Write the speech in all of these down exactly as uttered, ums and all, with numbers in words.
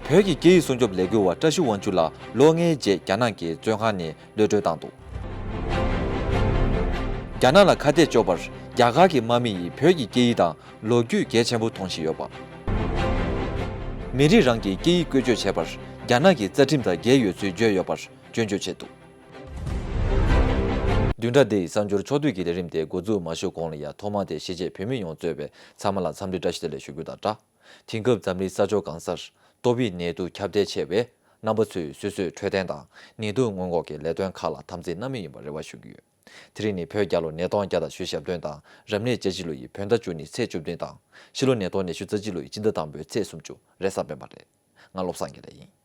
བོད་ཀྱི་སྐད་ཡིག་སྲུང་སྐྱོབ་ལས་འགུལ་བ་བཀྲ་ཤིས་དབང་ཕྱུག་ལགས་ལོ་ལྔའི་རྗེས་རྒྱ་ནག་གི་བཙོན་ཁང་ནས་གློད་གྲོལ་བཏང་འདུག་རྒྱ་ནག་ལ་ཁ་གཏད་གཅོག་པར་རྒྱ་གར་གྱི་དམག་མི་ཡིས་བོད་ཀྱི་སྐད་ཡིག་དང་ལོ་རྒྱུས་གལ་ཆེན་པོ་མཐོང་བཞིན་ཡོད་པ། མི་རིགས་རང་གི་སྐད་ཡིག་བཀོལ་སྤྱོད་བྱེད་པར་རྒྱ་ནག་གི་རྩ་ཁྲིམས་དང་འགལ་ཡོད་ཚུལ་བརྗོད་ཡོད་པར་སྐྱོན་བརྗོད་བྱས་འདུག་བདུན་ཕྲག་འདིའི་གསར་འགྱུར་ཕྱོགས་བསྡུས་ཀྱི་ལས་རིམ་དེ་འགོ་འཛུགས་མ་ཞུ་གོང་ལ་ཡང་ཐོག་མ་དེ་གཞིས་བྱེས་བོད་མི་ཡོངས་གཙོས་པའི་ཚང་མ་ལ་འཚམས་འདྲི་བཀྲ་ཤིས་བདེ་ལེགས་ཞུ་རྒྱུ་དང་སྦྲགས། དེང་སྐབས་འཛམ་གླིང་ས་ཕྱོགས་གང་སར་ཏོག་དབྱིབས་ནད་དུག་ཁྱབ་གདལ་ཆེ་བས། རྣམ་པ་ཚོས་སོ་སོའི་འཕྲོད་བསྟེན་དང་ནད་དུག་སྔོན་འགོག་གི་ལས་དོན་ཁག་ལ་དམ་འཛིན་གནང་མུས་ཡིན་པར་རེ་བ་ཞུ་གི་ཡོད། དེ་རིང་ནི་བོད་རྒྱལ་ལོ་ཉིས་སྟོང་བརྒྱ་དང་བཞི་ཞབས་བརྟན་དང་རབ་གནས་སྐྱབས་རྗེ་ལོ་ཡི་བོད་ཟླ་བཅུ་གཉིས་ཚེས་བཅུ་བདུན་དང་ཕྱི་ལོ་ཉིས་སྟོང་ཉི་ཤུ་རྩ་གཅིག་ལོ་ཡི་སྤྱི་ཟླ་དང་པོའི་ཚེས་སུམ་ཅུ་རེས་གཟའ་སྤེན་པ་རེད། ང་བློ་བཟང་དགེ་ལེགས་ཡིན།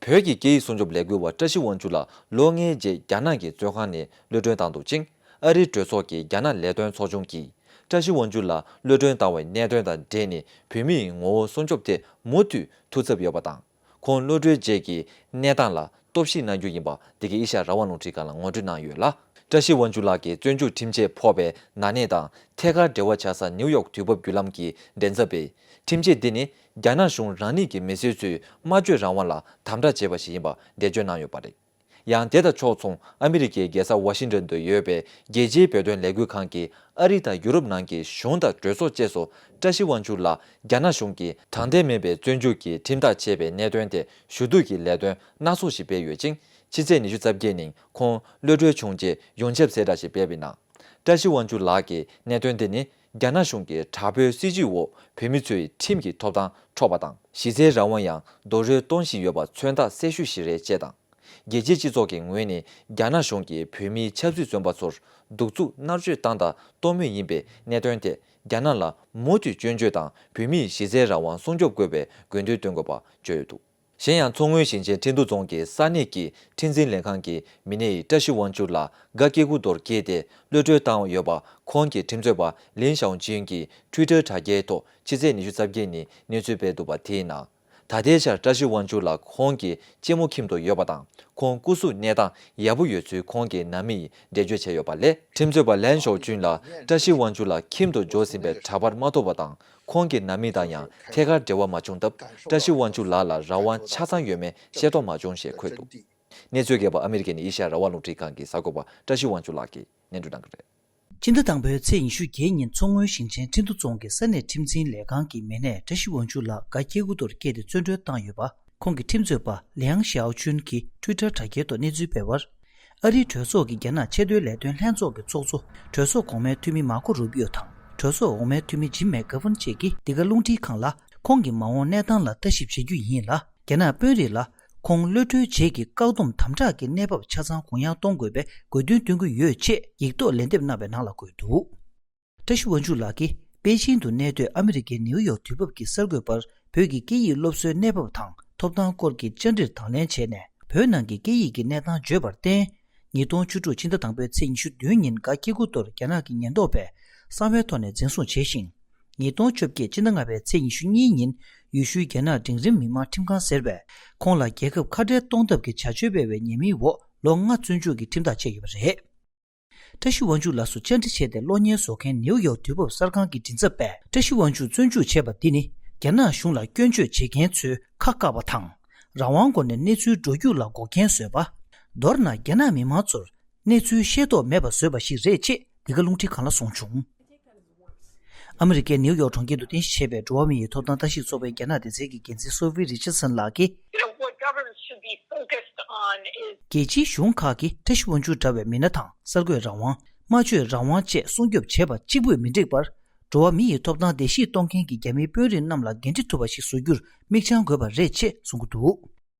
བོད་ཀྱི་སྐད་ཡིག་སྲུང་སྐྱོབ་ལས་འགུལ་བ་བཀྲ་ཤིས་དབང་ཕྱུག་ལགས་ལོ་ལྔའི་རྗེས་རྒྱ་ནག་གི་བཙོན་ཁང་ནས་གློད་གྲོལ་བཏང་འདུག་ཅིང་། ཨ་རིའི་གྲོས་ཚོགས་ཀྱི་རྒྱ་ནག་ལས་དོན་ཚོགས་ཆུང་གིས་བཀྲ་ཤིས་དབང་ཕྱུག་ལགས་གློད་གྲོལ་བཏང་བའི་གནད་དོན་དང་འབྲེལ་ནས་བོད་མིའི་ངོ་བོ་སྲུང་སྐྱོབ་ཐད་མུ་མཐུད་ཐུགས་འཚབ་ཡོད་པ་དང་། ཁོང་གློད་གྲོལ་རྗེས་ཀྱི་གནས་སྟངས་ལ་རྟོག་ཞིབ་གནང་རྒྱུ་ཡིན་པ་འདི་གའི་ཨེ་ཤ་ཡ་རང་དབང་རླུང་འཕྲིན་ཁང་ལ་ངོ་སྤྲོད་གནང་ཡོད་ལ། བཀྲ་ཤིས་དབང་ཕྱུག་ལགས་ཀྱི་བཙོན་འཇུག་ཁྲིམས་ཆད་ཕོག་པའི་ནག་ཉེས་དང་ཐད་ཀར་འབྲེལ་བ་ཆགས་ས་ནིའུ་ཡོག་དུས་བབ་བརྒྱུད་ལམ་གྱི་མགྲིན་ཚབ་པས། ཁྲིམས་ཆད་འདི་ནི་རྒྱ་ནག་གཞུང་རང་ཉིད་ཀྱི་མི་སེར་ཚོའི་སྨྲ་བརྗོད་རང་དབང་ལ་དམ་དྲག་བྱས་པ་ཞིག་ཡིན་པ་འགྲེལ་བརྗོད་གནང་ཡོད་པ་རེད། ཡང་དེ་དང་ཕྱོགས་མཚུངས་ཨ་མི་རི་ཀའི་རྒྱལ་ས་ཝ་ཤིང་ཏོན་དུ་ཡོད་པའི་རྒྱལ་སྤྱིའི་བོད་དོན་ལས་འགུལ་ཁང་གིས་ཨ་རི་དང་ཡུ་རོབ་ནང་གི་གཞུང་དང་གྲོས་ཚོགས་བཅས་སུ་བཀྲ་ཤིས་དབང་ཕྱུག་ལགས་རྒྱ་ནག་གཞུང་གིས་དྲང་བདེན་མིན་པའི་བཙོན་འཇུག་གི་ཁྲིམས་ཐག་བཅད་པའི་གནད་དོན་དེ་ཞུ་གཏུག་གི་ལས་དོན་སྣ་ཚོགས་ཤིག་སྤེལ་ཡོད་ཅིང་། ཕྱི་ཚེས་ཉི་ཤུ་རྩ་བརྒྱད་ཉིན་ཁོང་གློད་གྲོལ་བྱུང་རྗེས་ཡོངས་ཁྱབ་གསལ་བསྒྲགས་ཤིག་སྤེལ་བའི་ནང་། བཀྲ་ཤིས་དབང་ཕྱུག་ལགས་ཀྱི་གནད་དོན་དེ་ནི་རྒྱ་ནག་གཞུང་གི་དྲག་པོའི་སྲིད་བྱུས་འོག་བོད་མི་ཚོའི་ཁྲིམས་ཀྱི་ཐོབ་ཐང་འཕྲོག་པ་དང་། གཞི་རྩའི་རང་དབང་ཡང་རྡོག་རོལ་གཏོང་བཞིན་ཡོད་པ་མཚོན་རྟགས་གསལ་ཤོས་ཤིག་རེད་ཅེས་དང་། རྒྱལ་སྤྱིའི་སྤྱི་ཚོགས་ཀྱི་ངོས་ནས་རྒྱ་ནག་གཞུང་གིས་བོད་མིའི་ཆབ་སྲིད་བཙོན་པ་ཚོར་གདུག་རྩུབ་མནར་གཅོད་བཏང་དང་གཏོང་མུས་ཡིན་པའི་གནད་དོན་ཐད་རྒྱ་ནག་ལ་མུ་མཐུད་སྐྱོན་བརྗོད་དང་བོད་མིའི་གཞི་རྩའི་རང་དབང་སྲུང་སྐྱོབ་དགོས་པའི་དགོས་འདུན་བཏོན་དགོས་པ་བརྗོད་ཡོད་འདུག་གཞན་ཡང་མཚོ་སྔོན་ཞིང་ཆེན་ཁྲིན་ཏུ་རྫོང་གི་ས་གནས་ཀྱི་ཁྲིམས་འཛིན་ལས་ཁང་གི་མི་སྣ་ཡིས་བཀྲ་ཤིས་དབང་ཕྱུག་ལགས་སྒ་སྐྱེ་དགུ་མདོར་བསྐྱལ་ཏེ་གློད་གྲོལ་བཏང་ཡོད་པ་ཁོང་གི་ཁྲིམས་རྩོད་པ་ལིན་ཞའོ་ཅུན་གྱིས་ཊུའི་ཊར་དྲ་རྒྱའི་ཐོག་ཕྱི་ཚེས་ཉི་ཤུ་རྩ་བརྒྱད་ཉིན་གནས་ཚུལ་སྤེལ་འདུག་པ། དེའི་ནང་ད་ལྟའི་ཆར་བཀྲ་ཤིས་དབང་ཕྱུག་ལགས་ཁོང་གི་གཅེན་མོ་ཁྱིམ་དུ་ཡོད་པ་དང་། ཁོང་སྐུ་གཟུགས་གནས་སྟངས་ཡག་པོ་ཡོད་ཚུལ་ཁོང་གི་ནང་མི་ཡིས་འགྲེལ་བརྗོད་བྱས་ཡོད་པ་ལས། ཁྲིམས་རྩོད་པ་ལན་ཞའོ་ཅུན་ལ་བཀྲ་ཤིས་དབང་ཕྱུག་ལགས་ཁྱིམ་དུ་འབྱོར་ཟིན་པའི་འདྲ་པར་མ་ཐོབ་པ་དང་། ཁོང་གི་ནང་མི་དང་ཡང་ཐད་ཀར་འབྲེལ་བ་མ་བྱུང་སྟབས། བཀྲ་ཤིས་དབང་ཕྱུག་ལགས་ལ་རང་དབང་ཆ་ཚང་ཡོད་མེད་ཤེས་རྟོགས་མ་བྱུང་ཞེས་འཁོད་འདུག་གནས་ཚུལ་རྒྱས་པ་ཨ་མི་རི་ཀའི་ནས་ཨེ་ཤ་ཡ་རང་དབང་རླུང་འཕྲིན་ཁང་གི་གསར་འགོད་པ་བཀྲ་ཤིས་དབང་ཕྱུག་ལགས་ཀྱིས་སྙན་སྒྲོན་གནང་གི་རེད། སྤྱི་ཟླ་དང་པོའི་ཚེས་ཉི་ཤུ་བརྒྱད་ཉིན་མཚོ་སྔོན་ཞིང་ཆེན་ཁྲིན་ཏུ་རྫོང་གི་ས་གནས་ཁྲིམས་འཛིན་ལས་ཁང་གི་མི་སྣས་བཀྲ་ཤིས་དབང་ཕྱུག་ལགས་སྒ་སྐྱེ་དགུ་མདོར་བསྐྱལ་ཏེ་བཙོན་གྲོལ་བཏང་ཡོད་པ། ཁོང་གི་ཁྲིམས་རྩོད་པ་ལིའང་ཞའོ་ཅུན་གྱིས་ཊུའི་ཊར་དྲ་རྒྱའི་ཐོག་གནས་ཚུལ་སྤེལ་བར། ཨ་རིའི་གྲོས་ཚོགས་ཀྱི་རྒྱ་ནག་ཆེས་མཐོའི་ལས་དོན་ལྷན་ཚོགས་ཀྱི་ཚོགས་གཙོ་གྲོས་ཚོགས་གོང་མའི་འཐུས་མི་མར་ཀོ་རུ་པིའོ་དང་གྲོས་ཚོགས་འོག་མའི་འཐུས་མི་ཇིམ་མེག་གྷ་ཝན་བཅས་ཀྱིས་འདི་ག་རླུང་འཕྲིན་ཁང་ལ་ཁོང་གི་མ་འོངས་གནས་སྟངས་ལ་ལྟ་ཞིབ་བྱེད་རྒྱུ་ཡིན་ལ། རྒྱ་ནག་དཔོན་རིགས་ལ་ཁོང་གློད་གྲོལ་རྗེས་ཀྱི་བཀག་སྡོམ་དམ་དྲག་གི་གནས་བབ་ཆ་ཚང་གུ་ཡངས་གཏོང་དགོས་པའི་དགོས་འདུན་བཏོན་གྱི་ཡོད་ཅེས་ཡིག་ཐོག་ལན་འདེབས་གནང་བའི་ནང་ལ་འཁོད་འདུག་བཀྲ་ཤིས་དབང་ཕྱུག་ལགས་ཀྱིས་པེ་ཅིང་དུ་གནས་སྡོད་ཨ་མི་རི་ཀའི་ནིའུ་ཡོག་དུས་བབ་ཀྱི་གསར་འགོད་པར་བོད་ཀྱི་སྐད་ཡིག་སློབ་གསོའི་གནས་བབ་དང་ཐོབ་ཐང་སྐོར་གྱི་བཅར་འདྲིར་དང་ལེན་བྱས་ནས། བོད་ནང་གི་སྐད་ཡིག་གི་གནས་སྟངས་བརྗོད་པར་བརྟེན། ཉིས་སྟོང་བཅུ་དྲུག་ཕྱི་ཟླ་དང་པོའི་ཚེས་ཉི་ཤུ་བདུན་ཉིན་སྒ་སྐྱེ་དགུ་མདོར་རྒྱ་ནག་གི་ཉེན་རྟོག་པས་གསང་བའི་ཐོག་ནས་འཛིན་བཟུང་བྱས་ཤིང་། ཉིས་སྟོང་བཅོ་བརྒྱད་ཕྱི་ཟླ་ལྔ་པའི་ཚེས་ཉི་ཤུ་གཉིས་ཉིན་ཡུལ་ཤུལ་རྒྱ་ནག་འབྲིང་རིམ་མི་དམངས་ཁྲིམས་ཁང་ཟེར་བས་ཁོང་ལ་རྒྱལ་ཁབ་ཁ་བྲལ་གཏོང་ཐབས་ཀྱི་བྱ་སྤྱོད་སྤེལ་བའི་ཉེས་མིང་འོག་ལོ་ལྔ་བཙོན་འཇུག་གི་ཁྲིམས་ཐག་བཅད་ཡོད་པ་རེད། བཀྲ་ཤིས་དབང་ཕྱུག་ལགས་སུ་བཅར་འདྲི་བྱས་ཏེ་གློག་བརྙན་བཟོ་མཁན་ནིའུ་ཡོག་དུས་བབ་གསར་ཁང་གི་མགྲིན་ཚབ་པས། བཀྲ་ཤིས་དབང་ཕྱུག་བཙོན་འཇུག་བྱས་པ་འདི་ནི་རྒྱ་ནག་གཞུང་ལ་སྐྱོན་བརྗོད་བྱེད་མཁན་ཚོའི་ཁ་བཀག་པ་དང་། རང་དབང་སྒོ་ནས་གནས་ཚུལ་འགྲོ་རྒྱུགས་ལ་འགོག་རྐྱེན་བཟོས་པ། མདོར་ན་རྒྱ་ནག་མི་མང་ཚོར་གནས་ཚུལ་ཤེས་རྟོགས་མེད་པ་བཟོས་པ་ཞིག་རེད་ཅེས་འདི་ག་རླུང་འཕྲིན་ཁང་ལ་གསུངས་བྱུང་། ཨ་མི་རི་ཀའི་ནིའུ་ཡོག་གྲོང་ཁྱེར་དུ་རྟེན་གཞི་བྱས་པའི་འགྲོ་བ་མིའི་ཐོབ་ཐང་ལྟ་ཞིབ་ཚོགས་པའི་རྒྱ་ནག་སྡེ་ཚན་གྱི་འགན་འཛིན་སོ་ཕི་རི་ཆར་སན་ལགས་ཀྱིས། You know, what governments should be focused on is རྒྱལ་སྤྱིའི་གཞུང་ཁག་གིས་བཀྲ་ཤིས་དབང་ཕྱུག་འདྲ་བའི་མི་སྣ་དང་གསར་འགོད་རང་དབང་། སྨྲ་བརྗོད་རང་དབང་བཅས་སྲུང་སྐྱོབ་བྱེད་པ་གཅིག་པུས་མི་འགྲིག་པར། འགྲོ་བ་མི་ཡི་ཐོབ་ཐང་བརྡལ་བཤིག་གཏོང་མཁན་གྱི་རྒྱ་མིའི་དཔོན་རིགས་རྣམས་ལ་འགན་འཁྲི་ཐུབ་པ་ཞིག་བཟོ་རྒྱུར་མིག་བཅངས་དགོས་པ་རེད་ཅེས་གསུང་གི་འདུག་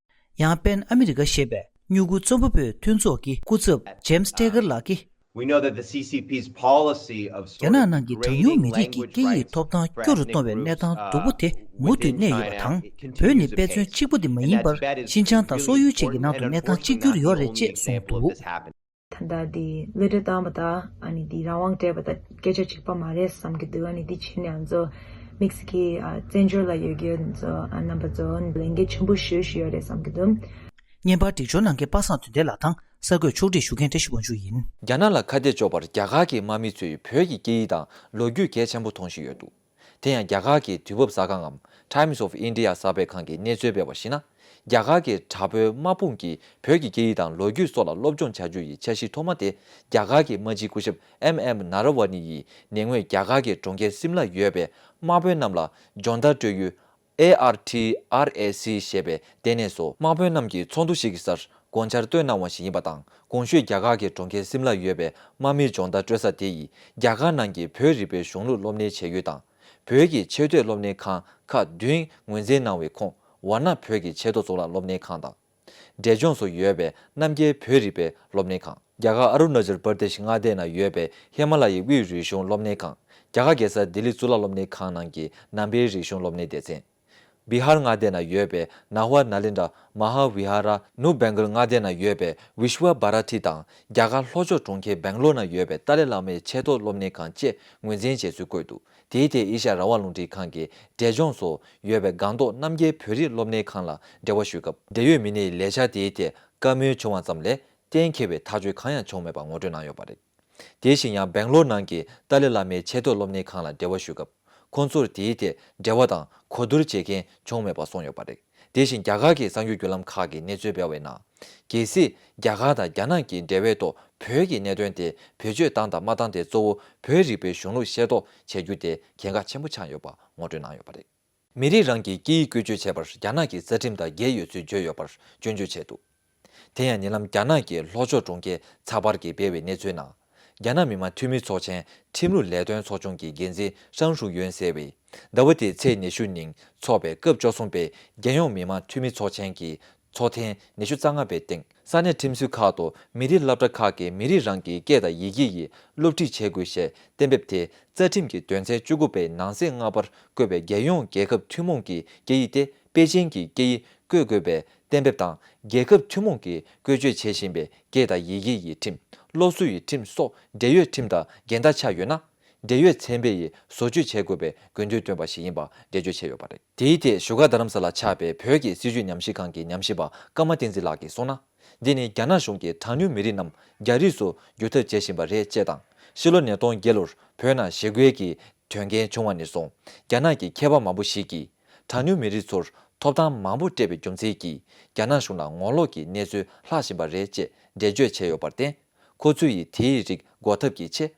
ཡང་པེན་ཨ་མི་རི་ཀ་ཞེས་པའི་སྨྱུ་གུ་རྩོམ་པ་པོའི་མཐུན་ཚོགས་ཀྱི་སྐུ་ཚབ་ཇེམ་སི་ཊེ་གར་ལགས་ཀྱིས། We know that the C C P's policy of རྒྱ་ནག་ནང་གི་གྲངས་ཉུང་མི་རིགས་ཀྱི་སྐད་ཡིག་ཐོབ་ཐང་སྐྱོ་རུ་གཏོང་བའི་གནས་སྟངས་སྡུག་པོ་དེ་མུ་མཐུད་གནས་ཡོད་པ་དང་། བོད་ནི་དཔེ་མཚོན་གཅིག་པུ་དེ་མ་ཡིན་པར་ཤིན་ཅང་དང་སོག་ཡུལ་བཅས་ཀྱི་ནང་དུ་གནས་སྟངས་གཅིག་གྱུར་ཡོད་རེད་ཅེས་གསུངས་འདུག་ད་ལྟ་འདི་གློད་གྲོལ་བཏང་བ་དང་ཨ་ནི་འདི་རང་དབང་སྤྲད་པ་དང་སྐད་ཆ་གཅིག་པ་མ་རེད་བསམ་གྱི་འདུག་ཨ་ནི་འདི་བྱས་ནས་ང་ཚོ་དམིགས་བསལ་གྱི་ཨ་བཙན་བྱོལ་ལ་ཡོད་མཁན་ཚོ་ཨ་རྣམ་པ་ཚོ་ལས་འགན་ཆེན་པོ་ཞེ་པོ་ཞིག་ཡོད་རེད་བསམ་གྱི་འདུག་བརྙན་པར་སྒྲིག་སྦྱོར་གནང་མཁན་པ་སངས་དོན་ལྡན་ལགས་དང་གསར་འགོད་ཕྱོགས་སྒྲིག་ཞུ་མཁན་བཀྲ་ཤིས་དབང་ཕྱུག་ཡིན། རྒྱ་ནག་ལ་ཁ་གཏད་གཅོག་པར་རྒྱ་གར་གྱི་དམག་མི་ཚོས་བོད་ཀྱི་སྐད་ཡིག་དང་ལོ་རྒྱུས་གལ་ཆེན་པོ་མཐོང་བཞིན་ཡོད་འདུག་དེ་ཡང་རྒྱ་གར་གྱི་དུས་བབ་གསར་ཁང་ངམ་Times of India གསར་སྤེལ་ཁང་གི་གནས་ཚུལ་སྤེལ་བར་གཞིགས་ན། རྒྱ་གར་གྱི་དྲག་པོའི་དམག་དཔུང་གིས་བོད་ཀྱི་སྐད་ཡིག་དང་ལོ་རྒྱུས་སོགས་ལ་སློབ་སྦྱོང་བྱ་རྒྱུ་ཡི་འཆར་གཞི་ཐོག་མ་དེ་རྒྱ་གར་གྱི་དམག་སྤྱི་སྐུ་ཞབས་ཨེམ་ཨེམ་ནཱ་ར་ཝ་ནི་ཡིས་ཉེ་སྔོན་རྒྱ་གར་གྱི་གྲོང་ཁྱེར་སིམ་ལ་ཡོད་པའི་དམག་དཔོན་རྣམས་ལ་སྦྱོང་བརྡར་སྤྲོད་ཡུལ། ཨེ་ཨར་ཊི་ཨར་ཨེ་སི་ཞེས་པའི་ལྟེ་གནས་སུ་དམག་དཔོན་རྣམས་ཀྱི་ཚོགས་འདུ་ཞིག་གི་སར་དགོངས་འཆར་བཏོན་གནང་བ་ཞིག་ཡིན་པ་དང་། གོང་ཞུས་རྒྱ་གར་གྱི་གྲོང་ཁྱེར་སིམ་ལ་ཡོད་པའི་དམག་མིའི་སྦྱོང་བརྡར་སྤྲོད་ས་དེ་ཡིས་རྒྱ་གར་ནང་གི་བོད་རིག་པའི་གཞུང་ལུགས་སློབ་གཉེར་བྱེད་ཡུལ་དང་། བོད་ཀྱི་ཆེས་མཐོའི་སློབ་གཉེར་ཁང་ཁག་བདུན་ངོས་འཛིན་གནང་བའི་ཁོངས་ཝཱ་ཎ་བོད་ཀྱི་ཆེས་མཐོ་གཙུག་ལག་སློབ་གཉེར་ཁང་དང་། འབྲས་ལྗོངས་སུ་ཡོད་པའི་རྣམ་རྒྱལ་བོད་རིག་པའི་སློབ་གཉེར་ཁང་། རྒྱ་གར་ཨ་རུ་ན་ཅལ་པར་དེཤ་མངའ་སྡེ་ན་ཡོད་པའི་ཧི་མ་ལ་ཡའི་དབུས་རིག་གཞུང་སློབ་གཉེར་ཁང་། རྒྱ་གར་རྒྱལ་ས་ལྡི་ལི་གཙུག་ལག་སློབ་གཉེར་ཁང་ནང་གི་ནང་པའི་རིག་གཞུང་སློབ་གཉེར་སྡེ་ཚན། བི་ཧར་མངའ་སྡེ་ན་ཡོད་པའི་ནཱ་ཧ་ཝ་ནཱ་ལེནྡྲ་མ་ཧཱ་བི་ཧཱ་ར། ནུབ་བེང་གལ་མངའ་སྡེ་ན་ཡོད་པའི་བི་ཤྭ་བྷ་ར་ཐི་དང་། རྒྱ་གར་ལྷོ་ཕྱོགས་གྲོང་ཁྱེར་སྦེང་ལོར་ན་ཡོད་པའི་ཏཱ་ལའི་བླ་མའི་ཆེས་མཐོ་སློབ་གཉེར་ཁང་བཅས་ངོས་འཛིན་བྱས་ཚུལ་བཀོད་འདུག་དེའི་ཐད་ཨེ་ཤ་ཡ་རང་དབང་རླུང་འཕྲིན་ཁང་གིས་འབྲས་ལྗོངས་སུ་ཡོད་པའི་སྒང་ཏོག་རྣམ་རྒྱལ་བོད་རིགས་སློབ་གཉེར་ཁང་ལ་འབྲེལ་བ་ཞུས་སྐབས། འབྲེལ་ཡོད་མི་སྣའི་ལས་འཆར་དེའི་ཐད་བཀའ་མོལ་བྱུང་བ་ཙམ་ལས་གཏན་འཁེལ་བའི་ཐག་གཅོད་གང་ཡང་བྱུང་མེད་པ་ངོ་སྤྲོད་གནང་ཡོད་པ་རེད། དེ་བཞིན་ཡང་སྦེང་ལོར་ནང་གི་ཏཱ་ལའི་བླ་མའི་ཆེས་མཐོ་སློབ་གཉེར་ཁང་ལ་འབྲེལ་བ་ཞུས་སྐབས། ཁོང་ཚོར་དེའི་ཐད་འབྲེལ་བ་དང་གོ་བསྡུར་བྱེད་མཁན་བྱུང་མེད་པ་གསུངས་ཡོད་པ་རེད། དེ་བཞིན་རྒྱ་གར་གྱི་གསར་འགྱུར་བརྒྱུད་ལམ་ཁག་གིས་གནས་ཚུལ་སྤེལ་བའི་ནང་། གལ་སྲིད་རྒྱ་གར་དང་རྒྱ་ནག་གི་འབྲེལ་བའི་ཐོག་བོད་ཀྱི་གནད་དོན་དེ་བེད་སྤྱོད་བཏང་དང་མ་བཏང་དེ་གཙོ་བོ་བོད་རིག་པའི་གཞུང་ལུགས་ཤེས་རྟོགས་བྱེད་རྒྱུ་དེ་གལ་འགངས་ཆེན་པོ་ཆགས་ཡོད་པ་ངོ་སྤྲོད་གནང་ཡོད་པ་རེད། མི་རིགས་རང་གི་སྐད་ཡིག་བཀོལ་སྤྱོད་བྱེད་པར་རྒྱ་ནག་གི་རྩ་ཁྲིམས་དང་འགལ་ཡོད་ཚུལ་བརྗོད་ཡོད་པར་སྐྱོན་བརྗོད་བྱས་འདུག་དེ་ཡང་ཉེ་ལམ་རྒྱ་ནག་གི་ལྷོ་ཕྱོགས་གྲོང་ཁྱེར་ཚག་པར་གྱིས་སྤེལ་བའི་གནས་ཚུལ་ནང་། རྒྱ་ནག་མི་དམངས་འཐུས་མི་ཚོགས་ཆེན་ཁྲིམས་ལུགས་ལས་དོན་ཚོགས་ཆུང་གི་འགན་འཛིན་ཧྲང་ཧྲུའུ་ཡོན་ཟེར་བས། ཟླ་བ་འདིའི་ཚེས་ཉི་ཤུ་ཉིན་འཚོགས་པའི་སྐབས་བཅུ་གསུམ་པའི་རྒྱལ་ཡོངས་མི་དམངས་འཐུས་མི་ཚོགས་ཆེན་གྱི་ཚོགས་ཐེངས་ཉི་ཤུ་རྩ་ལྔ་པའི་སྟེང་། ས་གནས་ཁྲིམས་སྲོལ་ཁག་ཏུ་མི་རིགས་སློབ་གྲྭ་ཁག་གི་མི་རིགས་རང་གི་སྐད་དང་ཡི་གེ་ཡིས་སློབ་ཁྲིད་བྱེད་དགོས་ཞེས་གཏན་འབེབས་དེ། རྩ་ཁྲིམས་ཀྱི་དོན་ཚན་བཅུ་དགུ་པའི་ནང་གསེས་ལྔ་པར་བཀོད་པའི་རྒྱལ་ཡོངས་རྒྱལ་ཁབ་ཐུན་མོང་གི་སྐད་ཡིག་སྟེ། པེ་ཅིན་གྱི་སྐད་ཡིག་བཀོལ་དགོས་པའི་གཏན་འབེབས་དང་། རྒྱལ་ཁབ་ཐུན་མོང་གིས་བཀོལ་སྤྱོད་བྱེད་བཞིན་པའི་སྐད་དང་ཡི་གེ་ཡི་ཁྲིམས། སློབ་གསོ་ཡི་ཁྲིམས་སོགས་འབྲེལ་ཡོད་ཁྲིམས་དང་འགལ་ཟླ་ཆགས་ཡོད་ན། འབྲེལ་ཡོད་ཚན་པ་ཡིས་བཟོ་བཅོས་བྱེད་དགོས་པའི་དགོས་འདུན་བཏོན་པ་ཞིག་ཡིན་པ་འགྲེལ་བརྗོད་བྱས་ཡོད་པ་རེད། དེའི་ཐད་བཞུགས་སྒར་རྡ་རམ་ས་ལར་ཆགས་པའི་བོད་ཀྱི་སྲིད་བྱུས་ཉམས་ཞིབ་ཁང་གི་ཉམས་ཞིབ་པ་ཀརྨ་བསྟན་འཛིན་ལགས་ཀྱིས་གསུངས་ན། འདི་ནི་རྒྱ་ནག་གཞུང་གིས་གྲངས་ཉུང་མི་རིགས་རྣམས་རྒྱ་རིགས་སུ་བསྒྱུར་ཐབས་བྱེད་བཞིན་པ་རེད་ཅེས་དང་། ཕྱི་ལོ་ཉིས་སྟོང་བརྒྱད་ལོར་བོད་ནང་ཞི་རྒོལ་གྱི་དོན་རྐྱེན་བྱུང་བ་ནས་བཟུང་། རྒྱ་ནག་གི་མཁས་པ་མང་པོ་ཞིག་གིས། གྲངས་ཉུང་མི་རིགས་ཚོར་ཐོབ་ཐང་མང་པོ་སྤྲད་པའི་རྒྱུ་མཚན་གྱིས། རྒྱ་ནག་གཞུང་ལ་ངོ་ལོག་གི་གནས་ཚུལ་ལྷག་བཞིན་པ་རེད་ཅེས་འགྲེལ་བརྗོད་བྱས་ཡོད་པར་བརྟེན། ཁོ་ཚོས་ཡིས་དེའི་རིགས་འགོག་ཐབས་ཀྱི་ཆེད།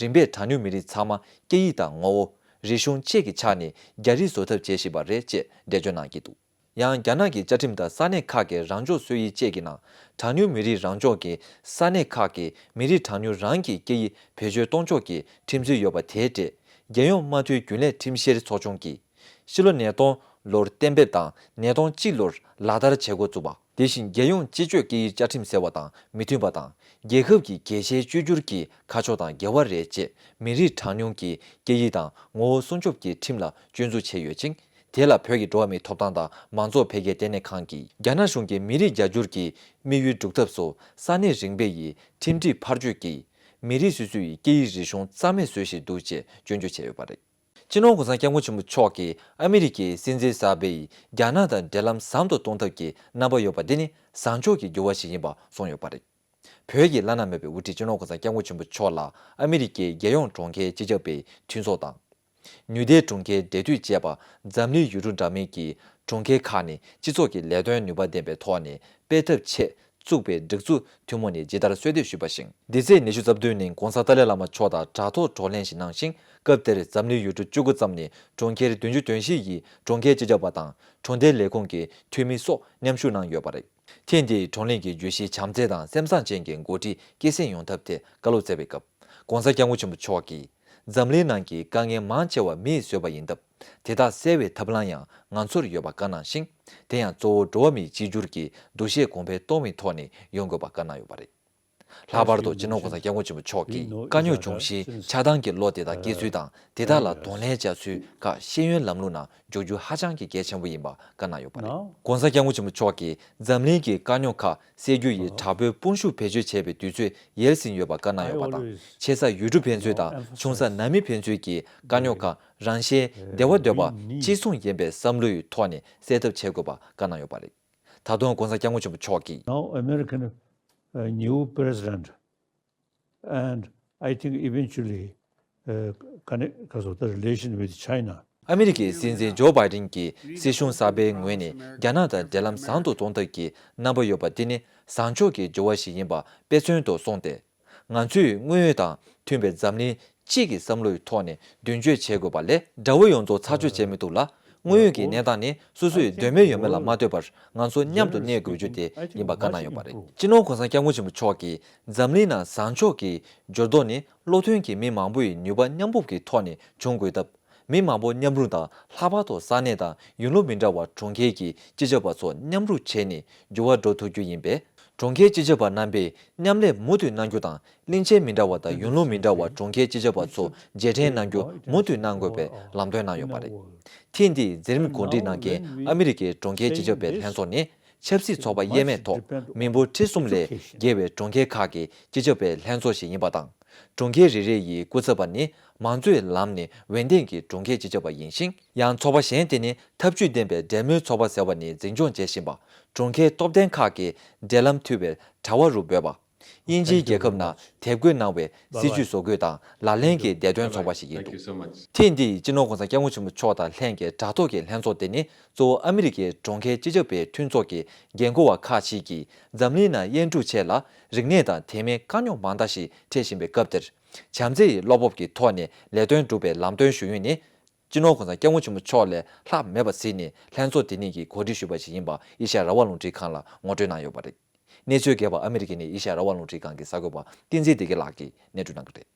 རིམ་པས་གྲངས་ཉུང་མི་རིགས་ཚང་མ་སྐད་ཡིག་དང་ངོ་བོ། རིག་གཞུང་བཅས་ཀྱི་ཆ་ནས་རྒྱ་རིགས་བཟོ་ཐབས་བྱེད་བཞིན་པ་རེད་ཅེས་འགྲེལ་བརྗོད་གནང་གི་འདུག་ཡང་། རྒྱ་ནག་གི་བཅའ་ཁྲིམས་དང་ས་གནས་ཁག་གི་རང་སྐྱོང་སྲོལ་ཡིག་བཅས་ཀྱི་ནང་། གྲངས་ཉུང་མི་རིགས་རང་སྐྱོང་གི་ས་གནས་ཁག་གི་མི་རིགས་གྲངས་ཉུང་རང་གི་སྐད་ཡིག་བེད་སྤྱོད་གཏོང་ཕྱོགས་ཀྱི་ཁྲིམས་སྲོལ་ཡོད་པ་དེའི་གྲས། རྒྱལ་ཡོངས་དམངས་འཐུས་རྒྱུན་ལས་ཁྲིམས་བཤེར་ཚོགས་ཆུང་གིས། ཕྱི་ལོ་ཉིས་སྟོང་ལོར་གཏན་འབེབས་དང་། ཉིས་སྟོང་གཅིག་ལོར་ལག་བསྟར་བྱེད་འགོ་བཙུགས་པ། དེ་བཞིན་རྒྱལ་ཡོངས་སྤྱི་སྤྱོད་སྐད་ཡིག་བཅའ་ཁྲིམས་ཟེར་བ་དང་མི་མཐུན་པ་དང་། རྒྱལ་ཁབ་ཀྱི་གལ་ཆེའི་བཅོས་བསྒྱུར་གྱི་ཁ་ཕྱོགས་དང་འགལ་བ་རེད་ཅེས། མི་རིགས་གྲངས་ཉུང་གི་སྐད་ཡིག་དང་ངོ་བོ་སྲུང་སྐྱོབ་ཀྱི་ཁྲིམས་ལ་སྐྱོན་འཛུགས་བྱས་ཡོད་ཅིང་། དེ་ལ་བོད་ཀྱི་འགྲོ་བ་མིའི་ཐོབ་ཐང་དང་མང་གཙོ་འཕེལ་རྒྱས་ལྟེ་གནས་ཁང་གིས། རྒྱ་ནག་གཞུང་གིས་མི་རིགས་རྒྱ་སྒྱུར་གྱི་དམིགས་ཡུལ་སྒྲུབ་ཐབས་སུ། ས་གནས་རིམ་པས་ཡིས་ཁྲིམས་སྒྲིག་ཕར་བསྐྱོད་ཀྱིས། མི་རིགས་སོ་སོའི་སྐད་ཡིག་རིག་གཞུང་རྩ་མེད་བཟོ་བཞིན་འདུག་ཅེས་སྐྱོན་བརྗོད་བྱས་ཡོད་པ་རེད། སྤྱི་ནོར་༸གོང་ས་༸སྐྱབས་མགོན་ཆེན་པོ་མཆོག་གིས་ཨ་མི་རི་ཀའི་སྲིད་འཛིན་གསར་པས་རྒྱ་ནག་དང་འབྲེལ་ལམ་ཟམ་དུ་གཏོང་ཐབས་ཀྱི་རྣམ་པ་ཡོད་པ་འདི་ནི་བཟང་ཕྱོགས་ཀྱི་འགྱུར་བ་ཞིག་ཡིན་པ་གསུངས་ཡོད་པ་རེད། བོད་ཀྱི་བླ་ན་མེད་པའི་དབུ་ཁྲིད་སྤྱི་ནོར་༸གོང་ས་༸སྐྱབས་མགོན་ཆེན་པོ་མཆོག་ལ་ཨ་མི་རི་ཀའི་རྒྱལ་ཡོངས་གྲོང་ཁྱེར་སྤྱི་ཁྱབ་པའི་མཐུན་ཚོགས་དང་། ནིའུ་ཌེལ་ལི་གྲོང་ཁྱེར་འབྲེལ་མཐུད་ཅེས་པ་འཛམ་གླིང་ཡུལ་གྲུ་འདྲ་མིན་གྱི་གྲོང་ཁྱེར་ཁག་ནས་སྤྱི་ཚོགས་ཀྱི་ལས་དོན་ནུས་པ་ལྡན་པའི་ཐོག་ནས་སྤེལ་ཐབས་ཆེད། བཙུགས་པའི་སྒྲིག་འཛུགས་ཐུན་མོང་ནས་ཇི་ལྟར་གསོལ་འདེབས་ཞུས་པ་བཞིན། འདི་ཚེས་ཉི་ཤུ་རྩ་བདུན་ཉིན་༸གོང་ས་ཏཱ་ལའི་བླ་མ་མཆོག་དང་དྲ་ཐོག་བགྲོ་གླེང་ཞིག་གནང་ཞིང་། སྐབས་དེར་འཛམ་གླིང་ཡུལ་གྲུ་བཅུ་དགུ་ཙམ་ནས་གྲོང་ཁྱེར་བདུན་ཅུ་དོན་བཞི་ཡི་གྲོང་ཁྱེར་སྤྱི་ཁྱབ་པ་དང་གྲོང་སྡེ་ལས་ཁུངས་ཀྱི་འཐུས་མི་སོགས་མཉམ་ཞུགས་གནང་ཡོད་པ་རེད། ཐེངས་འདིའི་བགྲོ་གླེང་གི་བརྗོད་གཞི་བྱམས་བརྩེ་དང་སེམས་བཟང་ཅན་གྱི་འགོ་ཁྲིད་སྐྱེད་སྲིང་ཡོང་ཐབས་ཐད་བཀའ་སློབ་སྩལ་བའི་སྐབས། ༸གོང་ས་༸སྐྱབས་མགོན་ཆེན་པོ་མཆོག་གིས། འཛམ་གླིང་ནང་གི་དཀའ་ངལ་མང་ཆེ་བ་མིས་བཟོས་པ་ཡིན་སྟབས། དེ་དག་སེལ་བའི་ཐབས་ལམ་ཡང་ང་ཚོར་ཡོད་པ་བཀའ་གནང་ཞིང་། དེ་ཡང་གཙོ་བོ་འགྲོ་བ་མིའི་གཅིག་གྱུར་གྱི་འདུ་ཤེས་གོང་འཕེལ་གཏོང་བའི་ཐོག་ནས་ཡོང་དགོས་པ་བཀའ་གནང་ཡོད་པ་རེད། ལྷག་པར་དུ་སྤྱི་ནོར་༸གོང་ས་༸སྐྱབས་མགོན་ཆེན་པོ་མཆོག་གིས་དཀའ་རྙོག་འབྱུང་གཞིའི་ཆགས་སྡང་གི་བློ་དེ་དག་སྐྱེ་ཚུལ་དང་། དེ་དག་ལ་གདོང་ལེན་བྱ་ཚུལ་ཁག་ཤེས་ཡོན་ལམ་ལུགས་ནང་འཇོག་རྒྱུ་ཧ་ཅང་གི་གལ་ཆེན་པོ་ཡིན་པ་བཀའ་གནང་ཡོད་པ་རེད། ༸གོང་ས་༸སྐྱབས་མགོན་ཆེན་པོ་མཆོག་གིས་འཛམ་གླིང་གི་དཀའ་རྙོག་ཁག་སེལ་རྒྱུ་ཡི་དྲག་པོའི་དཔུང་ཤུགས་བེད་སྤྱོད་བྱེད་པའི་དུས་ཚོད་ཡལ་ཟིན་ཡོད་པ་བཀའ་གནང་ཡོད་པ་དང་། ཆེ་ས་ཡུལ་གྲུ་ཕན་ཚུན་དང་ཆུང་ས་ནང་མི་ཕན་ཚུན་གྱི་དཀའ་རྙོག་ཁག་རང་བཞིན་བདེ་བ་འདོད་པ་གཅིག་མཚུངས་ཡིན་པའི་བསམ་བློའི་ཐོག་ནས་སེལ་ཐབས་བྱེད་དགོས་པ་བཀའ་གནང་ཡོད་པ་རེད། ད་དུང་༧གོང་ས་༧སྐྱབས་མགོན་ཆེན་པོ་མཆོག་གིས། Now American, uh, new president and I think eventually, uh, connect, ག་ཟེར་དགོས་རེད། relation with China. ཨ་མི་རི་ཀའི་སྲིད་འཛིན་ཇོ་བྷའི་ཏིན་གྱིས་སྲིད་གཞུང་གསར་པའི་ངོས་ནས་རྒྱ་ནག་དང་འབྲེལ་ལམ་བཟང་དུ་གཏོང་ཐབས་ཀྱི་རྣམ་པ་ཡོད་པ་དེ་ནི་བཟང་ཕྱོགས་ཀྱི་འགྱུར་བ་ཞིག་ཡིན་པ་དཔེ་མཚོན་དུ་སོང་སྟེ། ང་ཚོས་དངོས་ཡོད་དང་མཐུན་པའི་འཛམ་གླིང་གཅིག་གི་བསམ་བློའི་ཐོག་ནས་མདུན་སྐྱོད་བྱེད་དགོས་པ་ལས། དགྲ་བོ་ཡོངས་རྫོགས་ཚར་གཅོད་བྱེད་མི་ཐུབ་ལ། དངོས་ཡོད་ཀྱི་གནས་སྟངས་ནི་སོ་སོས་འདོད་མོས་ཡོད་མེད་ལ་མ་ལྟོས་པར་ང་ཚོ་མཉམ་དུ་གནས་དགོས་རྒྱུ་དེ་ཡིན་པ་བཀའ་གནང་ཡོད་པ་རེད། སྤྱི་ནོར་༧གོང་ས་༧སྐྱབས་མགོན་ཆེན་པོ་མཆོག་གིས་འཛམ་གླིང་ནང་བཟང་ཕྱོགས་ཀྱི་འགྱུར་ལྡོག་ནི་བློ་མཐུན་གྱི་མི་མང་པོ་ཡི་ནུས་པ་མཉམ་སྤུངས་ཀྱི་ཐོག་ནས་བྱུང་དགོས་སྟབས། མི་མང་པོ་མཉམ་རུབ་དང་། ལྷག་པར་དུ་ས་གནས་དང་ཡུལ་ལུང་མི་འདྲ་བ་གྲོང་ཁྱེར་གྱི་སྤྱི་ཁྱབ་པ་ཚོ་མཉམ་རུབ་བྱས་ནས་འགྱུར་བ་འགྲོ་ཐུབ་རྒྱུ་ཡིན་པས། གྲོང་ཁྱེར་སྤྱི་ཁྱབ་པ་རྣམ་པས་མཉམ་ལས་མུ་མཐུད་གནང་རྒྱུ་དང་། གླིང་ཆེན་མི་འདྲ་བ་དང་ཡུལ་ལུང་མི་འདྲ་བ་གྲོང་ཁྱེར་སྤྱི་ཁྱབ་པ་ཚོ་རྗེས་དྲན་གནང་རྒྱུ་མུ་མཐུད་གནང་དགོས་པའི་ལམ་སྟོན་གནང་ཡོད་པ་རེད། ཐེངས་འདིའི་མཛད་རིམ་གོ་སྒྲིག་གནང་མཁན་ཨ་མི་རི་ཀའི་གྲོང་ཁྱེར་སྤྱི་ཁྱབ་པའི་ལྷན་ཚོགས་ནི། ཆབ་སྲིད་ཚོགས་པ་དབྱེར་མེད་ཐོག་མི་འབོར་ཁྲི་གསུམ་ལས་བརྒལ་བའི་གྲོང་ཁྱེར་ཁག་གི་སྤྱི་ཁྱབ་པའི་ལྷན་ཚོགས་ཤིག་ཡིན་པ་དང་། གྲོང་ཁྱེར་རེ་རེ་ཡི་སྐུ་ཚབ་པ་ནི་མང་གཙོའི་ལམ་ནས་འོས་ལྡན་གྱི་གྲོང་ཁྱེར་སྤྱི་ཁྱབ་པ་ཡིན་ཞིང་། ཡང་ཚོགས་པ་གཞན་དེ་ནི་འཐབ་ཇུས་ལྡན་པའི་འབྲེལ་མོལ་ཚོགས་པ་ཟེར་བ་ནི་འཛིན་སྐྱོང་བྱེད་བཞིན་པ། གྲོང་ཁྱེར་སྟོབས་ལྡན་ཁག་གི་འབྲེལ་ལམ་མཐུད་པའི་དྲ་བ་རུ་འབོད་པ། དབྱིན་ཇིའི་རྒྱལ་ཁབ་ནང་དེབ་འགོད་གནང་བའི་སྲིད་ཇུས་བཟོ་འགོད་དང་ལག་ལེན་གྱི་བདེ་དོན་ཚོགས་པ་ཞིག་ཡིན་འདུག་ཐེངས་འདིའི་སྤྱི་ནོར་༧གོང་ས་༧སྐྱབས་མགོན་ཆེན་པོ་མཆོག་དང་ལྷན་གྱི་དྲ་ཐོག་གི་ལྷན་ཚོགས་དེ་ནི་གཙོ་བོ་ཨ་མི་རི་ཀའི་གྲོང་ཁྱེར་སྤྱི་ཁྱབ་པའི་མཐུན་ཚོགས་ཀྱི་འགན་འཁུར་བ་ཁག་ཅིག་གིས་འཛམ་གླིང་ནང་དབྱེ་འབྱེད་ཆེ་ལ་རིག་གནས་དང་དད་མོས་དཀའ་རྙོག་མང་དག་ཞིག་འཕྲད་བཞིན་པའི་སྐབས་འདིར། བྱམས་བརྩེ་ཡི་བློ་སྤོབས་ཀྱི་ཐོག་ནས་ལས་དོན་སྒྲུབ་པའི་ལམ་སྟོན་ཞུ་ཡུལ་ནི། སྤྱི་ནོར་༧གོང་ས་༧སྐྱབས་མགོན་ཆེན་པོ་མཆོག་ལས་ལྷག་མེད་པ་གཟིགས་ནས་ལྷན་ཚོགས་དེ་ཉིད་ཀྱི་གོ་སྒྲིག་ཞུས་པ་ཞིག་ཡིན་པ་ཨེ་ཤ་ཡ་རང་དབང་རླུང་འཕྲིན་ཁང་ལ་ངོ་སྤྲོད་གནང་ཡོད་པ་རེད། གནས་ཚུལ་རྒྱས་པ་ཨ་མི་རི་ཀའི་ནས་ཨེ་ཤ་ཡ་རང་དབང་རླུང་འཕྲིན་ཁང་གི་གསར་འགོད་པ་བསྟན་འཛིན་བདེ་སྐྱིད་ལགས་ཀྱིས་སྙན་སྒྲོན་གནང་གི་རེད།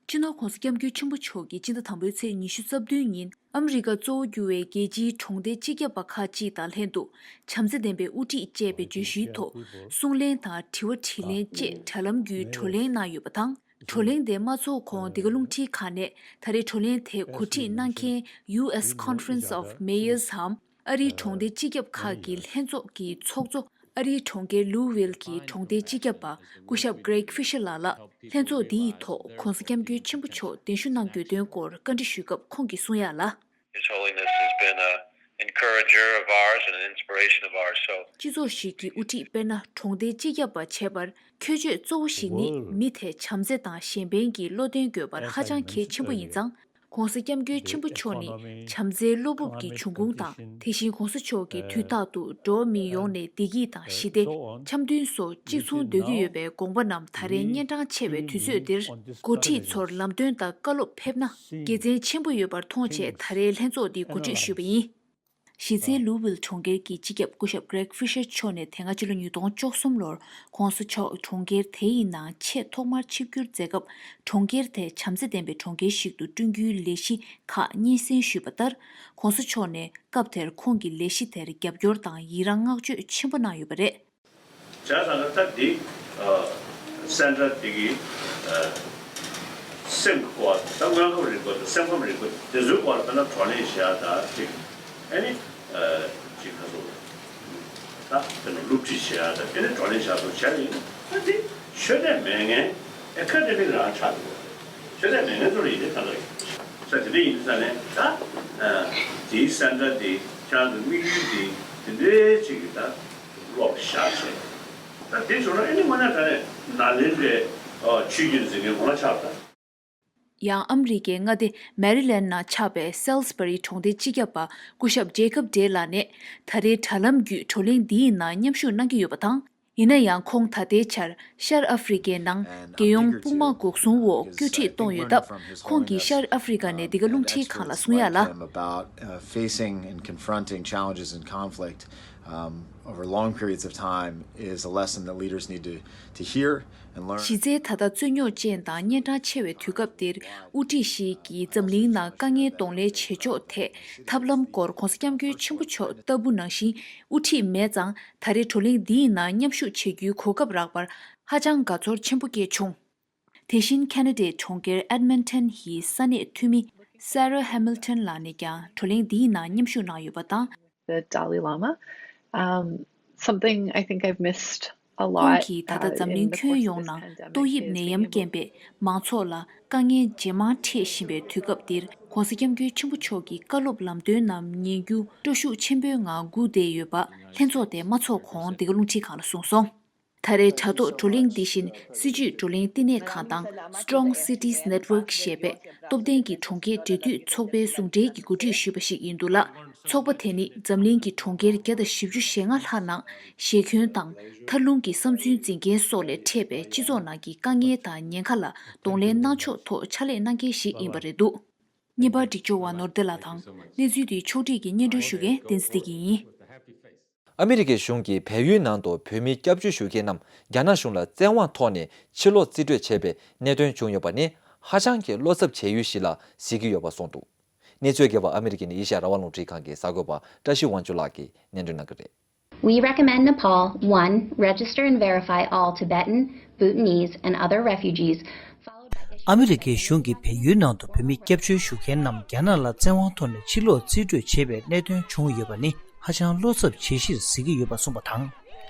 སྤྱི་ནོར་༧གོང་ས་༧སྐྱབས་མགོན་ཆེན་པོ་མཆོག་གིས་སྤྱི་ཟླ་དང་པོའི་ཚེས་ཉི་ཤུ་རྩ་བདུན་ཉིན་ཨ་མི་རི་ཀ་གཙོ་བོ་གྱུར་བའི་རྒྱལ་སྤྱིའི་གྲོང་སྡེ་སྤྱི་ཁྱབ་པ་ཁག་ཅིག་དང་ལྷན་དུ་བྱམས་བརྩེ་ལྡན་པའི་དབུ་ཁྲིད་ཅེས་པའི་བརྗོད་གཞིའི་ཐོག་གསུང་གླེང་དང་དྲི་བ་དྲིས་ལན་བཅས་དྲ་ལམ་བརྒྱུད་བགྲོ་གླེང་གནང་ཡོད་པ་དང་། བགྲོ་གླེང་དེ་མ་ཚོགས་གོང་འདི་ག་རླུང་འཕྲིན་ཁང་ནས་ད་རེས་བགྲོ་གླེང་དེ་གོ་སྒྲིག་གནང་མཁན་ཡུ་ཨེས་Conference of Mayors འམ་ཨ་རིའི་གྲོང་སྡེ་སྤྱི་ཁྱབ་ཁག་གི་ལྷན་ཚོགས་ཀྱི་ཚོགས་གཙོ། ཨ་རིའི་གྲོང་ཁྱེར་ལུའུ་ཝིལ་གྱི་གྲོང་སྡེ་སྤྱི་ཁྱབ་པ་སྐུ་ཞབས་Greg Fisher ལགས་ལ་ལྷན་ཚོགས་འདི་ཡི་ཐོག་༧གོང་ས་༧སྐྱབས་མགོན་ཆེན་པོ་མཆོག་གདན་ཞུ་གནང་དགོས་དོན་སྐོར་བཀའ་འདྲི་ཞུས་སྐབས་ཁོང་གིས་གསུང་ཡག་ལ། His Holiness has been a encourager of ours and an inspiration of ours. So སྤྱི་ཚོགས་ཤིག་གི་དབུ་ཁྲིད་དཔེར་ན་གྲོང་སྡེ་སྤྱི་ཁྱབ་པ་བྱེད་པར་ཁྱད་ཆོས་གཙོ་བོ་ཞིག་ནི་མི་དེ་བྱམས་བརྩེ་དང་གཞན་ཕན་གྱི་བློ་གདེང་དགོས་པར་ཧ་ཅང་གལ་ཆེན་པོ་ཡིན་ཙང་། ༸གོང་ས་༸སྐྱབས་མགོན་ཆེན་པོ་མཆོག་ནི་བྱམས་བརྩེའི་བློ་སྤོབས་ཀྱི་འབྱུང་ཁུངས་དང་། དེ་བཞིན་༸གོང་ས་མཆོག་གིས་དུས་རྟག་ཏུ་འགྲོ་བ་མིའི་ཡོངས་ནས་བདེ་སྐྱིད་དང་ཞི་བདེ། འཆམ་མཐུན་སོགས་གཅིག་མཚུངས་འདོད་ཀྱི་ཡོད་པའི་དགོངས་པ་རྣམས་ད་རེས་གཉན་འཕྲང་ཆེ་བའི་དུས་ཚོད་འདིར་འགོ་ཁྲིད་ཚོར་ལམ་སྟོན་དང་བཀའ་སློབ་ཕེབས་ན་དགེ་མཚན་ཆེན་པོ་ཡོད་པར་མཐོང་བྱས་ད་རེས་ལྷན་ཚོགས་འདི་གོ་སྒྲིག་ཞུས་པ་ཡིན། གཞི་རྩའི་ལུའུ་ཝིལ་གྲོང་ཁྱེར་གྱི་སྤྱི་ཁྱབ་སྐུ་ཞབས་Greg Fisher མཆོག་ནས་དེ་སྔ་ཕྱི་ལོ་ཉིས་སྟོང་བཅུ་གསུམ་ལོར་༸གོང་ས་མཆོག་གྲོང་ཁྱེར་དེའི་ནང་ཆེས་ཐོག་མར་ཆིབས་བསྒྱུར་མཛད་སྐབས་གྲོང་ཁྱེར་དེ་བྱམས་བརྩེ་ལྡན་པའི་གྲོང་ཁྱེར་ཞིག་ཏུ་བསྐྲུན་རྒྱུའི་ལས་གཞི་ཁག་སྙན་སེང་ཞུས་པ་ལྟར། ༸གོང་ས་མཆོག་ནས་སྐབས་དེར་ཁོང་གིས་ལས་གཞི་དེར་རྒྱབ་སྐྱོར་དང་ཡི་རངས་བསྔགས་བརྗོད་ཆེན་པོ་གནང་ཡོད་པ་རེད། བྱས་ཙང་ད་འདི་ཨ་སེན་ཊར་འདི་གི་ཨ་སེམས་ཀྱི་སྐོར་ད་དངོས་ཁམས་རིག་པ་དང་སེམས་ཁམས་རིག་པ་དེ་ཚོའི་སྐོར་ལ་དཔེར་ན་བགྲོ་གླེང་བྱེད་ཡག་ད་ཅིག་ཨ་ནི་ཨ་ཅིག་ཁ་སོ་ད་དཔེར་ན་སློབ་ཁྲིད་བྱེད་ཡག་ད་ཨ་ནི་བགྲོ་གླེང་བྱེད་ཡག་ཚོ་བྱས་ནས་ད་འདི་ཆོས་དད་མེད་མཁན་ཨེ་ཀ་ཌེ་མིག་རང་ཆགས་འདུག་ཆོས་དད་མེད་མཁན་ཚོ་ལ་ཡིན་ནའི་ད་ལྟ་ཡིན་ས་དེ་འདྲ་ཡིན་ས་ནས་ད་ཨ་དེའི་སེན་ཊར་འདི་ཁྱེད་རང་ཚོ་དམིགས་ཡུལ་འདི་དེ་འདྲའི་ཅིག་གི་ད། ལོག་བཞག་བྱས། ད་དེ་བྱུང་ན་ཨ་ནི་དངོས་གནས་དྲང་གནས་ནཱ་ལེནྡྲའི་ཆོས་བརྒྱུད་འཛིན་མཁན་ངོ་མ་ཆགས་པ་དང་། ཡང་ཨ་མི་རི་ཀའི་མངའ་སྡེ་མེ་རི་ལན་ནང་ཆགས་པའི་སེལ་སི་བྷ་རི་གྲོང་སྡེའི་སྤྱི་ཁྱབ་པ་སྐུ་ཞབས་ཇེ་ཁབ་ཌེ་ལགས་ནས་ད་རེས་དྲ་ལམ་བརྒྱུད་བགྲོ་གླེང་འདིའི་ནང་མཉམ་ཞུགས་གནང་གི་ཡོད་པ་དང་། ཡིན་ན་ཡང་ཁོང་ད་ལྟའི་ཆར་ཤར་ཨ་ཧྥེ་རི་ཀའི་ནང་རྒྱལ་ཡོངས་དཔུང་དམག་འགོག་སྲུང་འོག་བཀོད་ཁྲིད་གཏོང་ཡོད་སྟབས། ཁོང་གིས་ཤར་ཨ་ཧྥེ་རི་ཀ་ནས་འདི་ག་རླུང་འཕྲིན་ཁང་ལ་གསུང་ཡག་ལ། Them about, uh, facing and confronting challenges and conflict, um, over long periods of time is a lesson that leaders need to, to hear and learn. གཞི་རྩའི་ད་ལྟ་རྩོད་རྙོག་ཅན་དང་གཉན་འཕྲང་ཆེ་བའི་དུས་སྐབས་འདིར་དབུ་ཁྲིད་ཞིག་གིས་འཛམ་གླིང་ནང་དཀའ་ངལ་གདོང་ལེན་བྱེད་ཕྱོགས་ཐད་ཐབས་ལམ་སྐོར་༸གོང་ས་༸སྐྱབས་མགོན་ཆེན་པོ་མཆོག་ལྟ་བུ་ནང་བཞིན་དབུ་ཁྲིད་མེད་ཙང་ད་རེས་བགྲོ་གླེང་འདིའི་ནང་མཉམ་ཞུགས་བྱེད་རྒྱུའི་གོ་སྐབས་རག་པར་ཧ་ཅང་དགའ་ཚོར་ཆེན་པོ་སྐྱེས་བྱུང་། དེ་བཞིན་ཁེ་ན་ཌའི་གྲོང་ཁྱེར་ཨེཌ་མན་ཊོན་ཡི་ས་གནས་འཐུས་མི་Sarah Hamilton ལགས་ནས་ཀྱང་བགྲོ་གླེང་འདིའི་ནང་མཉམ་ཞུགས་གནང་ཡོད་པ་དང་། The Dalai Lama, um, something I think I've missed ཁོང་གིས་ད་ལྟ་འཛམ་གླིང་ཁྱོན་ཡོངས་ནང་ཏོག་དབྱིབས་ནད་ཡམས་རྐྱེན་པས་མང་ཚོགས་ལ་དཀའ་ངལ་ཇེ་མང་འཕྲད་བཞིན་པའི་དུས་སྐབས་འདིར། ྋགོང་ས་ྋསྐྱབས་མགོན་ཆེན་པོ་མཆོག་གི་བཀའ་སློབ་ལམ་སྟོན་རྣམས་ཉན་རྒྱུ་སྤྲོ་ཤུགས་ཆེན་པོའི་ངང་སྒུག་བསྡད་ཡོད་པ། ལྷན་ཚོགས་དེ་མ་ཚོགས་གོང་འདི་ག་རླུང་འཕྲིན་ཁང་ལ་གསུངས་སོང་། ད་རེས་དྲ་ཐོག་བགྲོ་གླེང་འདི་བཞིན་སྲིད་བྱུས་བགྲོ་གླེང་བསྟི་གནས་ཁང་དང་Strong Cities Network ཞེས་པའི་སྟོབས་ལྡན་གྱི་གྲོང་ཁྱེར་འབྲེལ་མཐུད་ཚོགས་པའི་ཟུང་འབྲེལ་གྱིས་གོ་སྒྲིག་ཞུས་པ་ཞིག་ཡིན་འདུག་ལ། ཚོགས་པ་དེ་ནི་འཛམ་གླིང་གི་གྲོང་ཁྱེར་བརྒྱ་དང་བཞི་བཅུ་ཞེ་ལྔ་ལྷག་ནང་ཞེ་འཁོན་དང་ཐར་རླུང་གི་བསམ་ཚུལ་འཛིན་མཁན་སོགས་ལས་འཕྲད་པའི་སྤྱི་ཚོགས་ནང་གི་དཀའ་ངལ་དང་ཉེན་ཁ་ལ་གདོང་ལེན་གནང་ཕྱོགས་ཐོག་ཕྱག་ལས་གནང་མཁན་ཞིག་ཡིན་པ་རེད་འདུག་བརྙན་པར་སྒྲིག་སྦྱོར་བ་ནོར་བདེ་ལགས་དང་། གནས་ཚུལ་དེ་ཕྱོགས་སྒྲིག་གིས་སྙན་སྒྲོན་ཞུ་མཁན་བསྟན་འཛིན་བདེ་སྐྱིད་ཡིན། ཨ་མི་རི་ཀའི་གཞུང་གིས་བལ་ཡུལ་ནང་དུ་བོད་མི་སྐྱབས་བཅོལ་ཞུ་མཁན་རྣམས་རྒྱ་ནག་གཞུང་ལ་བཙན་དབང་ཐོག་ནས་ཕྱིར་ལོག་རྩིས་སྤྲོད་བྱས་པའི་གནད་དོན་བྱུང་ཡོད་པ་ནི་ཧ་ཅང་གི་བློ་འཚབ་བྱེད་ཡུལ་ཞིག་ལ་གཟིགས་ཀྱི་ཡོད་པ་གསུངས་འདུག་གནས་ཚུལ་རྒྱས་པ་ཨ་མི་རི་ཀ་ནས་ཨེ་ཤ་ཡ་རང་དབང་རླུང་འཕྲིན་ཁང་གི་གསར་འགོད་པ་བཀྲ་ཤིས་དབང་ཕྱུག་ལགས་ཀྱིས་སྙན་སྒྲོན་གནང་གི་རེད། We recommend Nepal, one, register and verify all Tibetan, Bhutanese, and other refugees, followed by issuing ཨ་མི་རི་ཀའི་གཞུང་གིས་བལ་ཡུལ་ནང་དུ་བོད་མི་སྐྱབས་བཅོལ་ཞུ་མཁན་རྣམས་རྒྱ་ནག་ལ་བཙན་དབང་ཐོག་ནས་ཕྱིར་ལོག་རྩིས་སྤྲོད་བྱས་པའི་གནད་དོན་བྱུང་ཡོད་པ་ནི་ཧ་ཅང་བློ་འཚབ་བྱེད་གཞིར་གཟིགས་ཀྱི་ཡོད་པ་གསུངས་པ་དང་།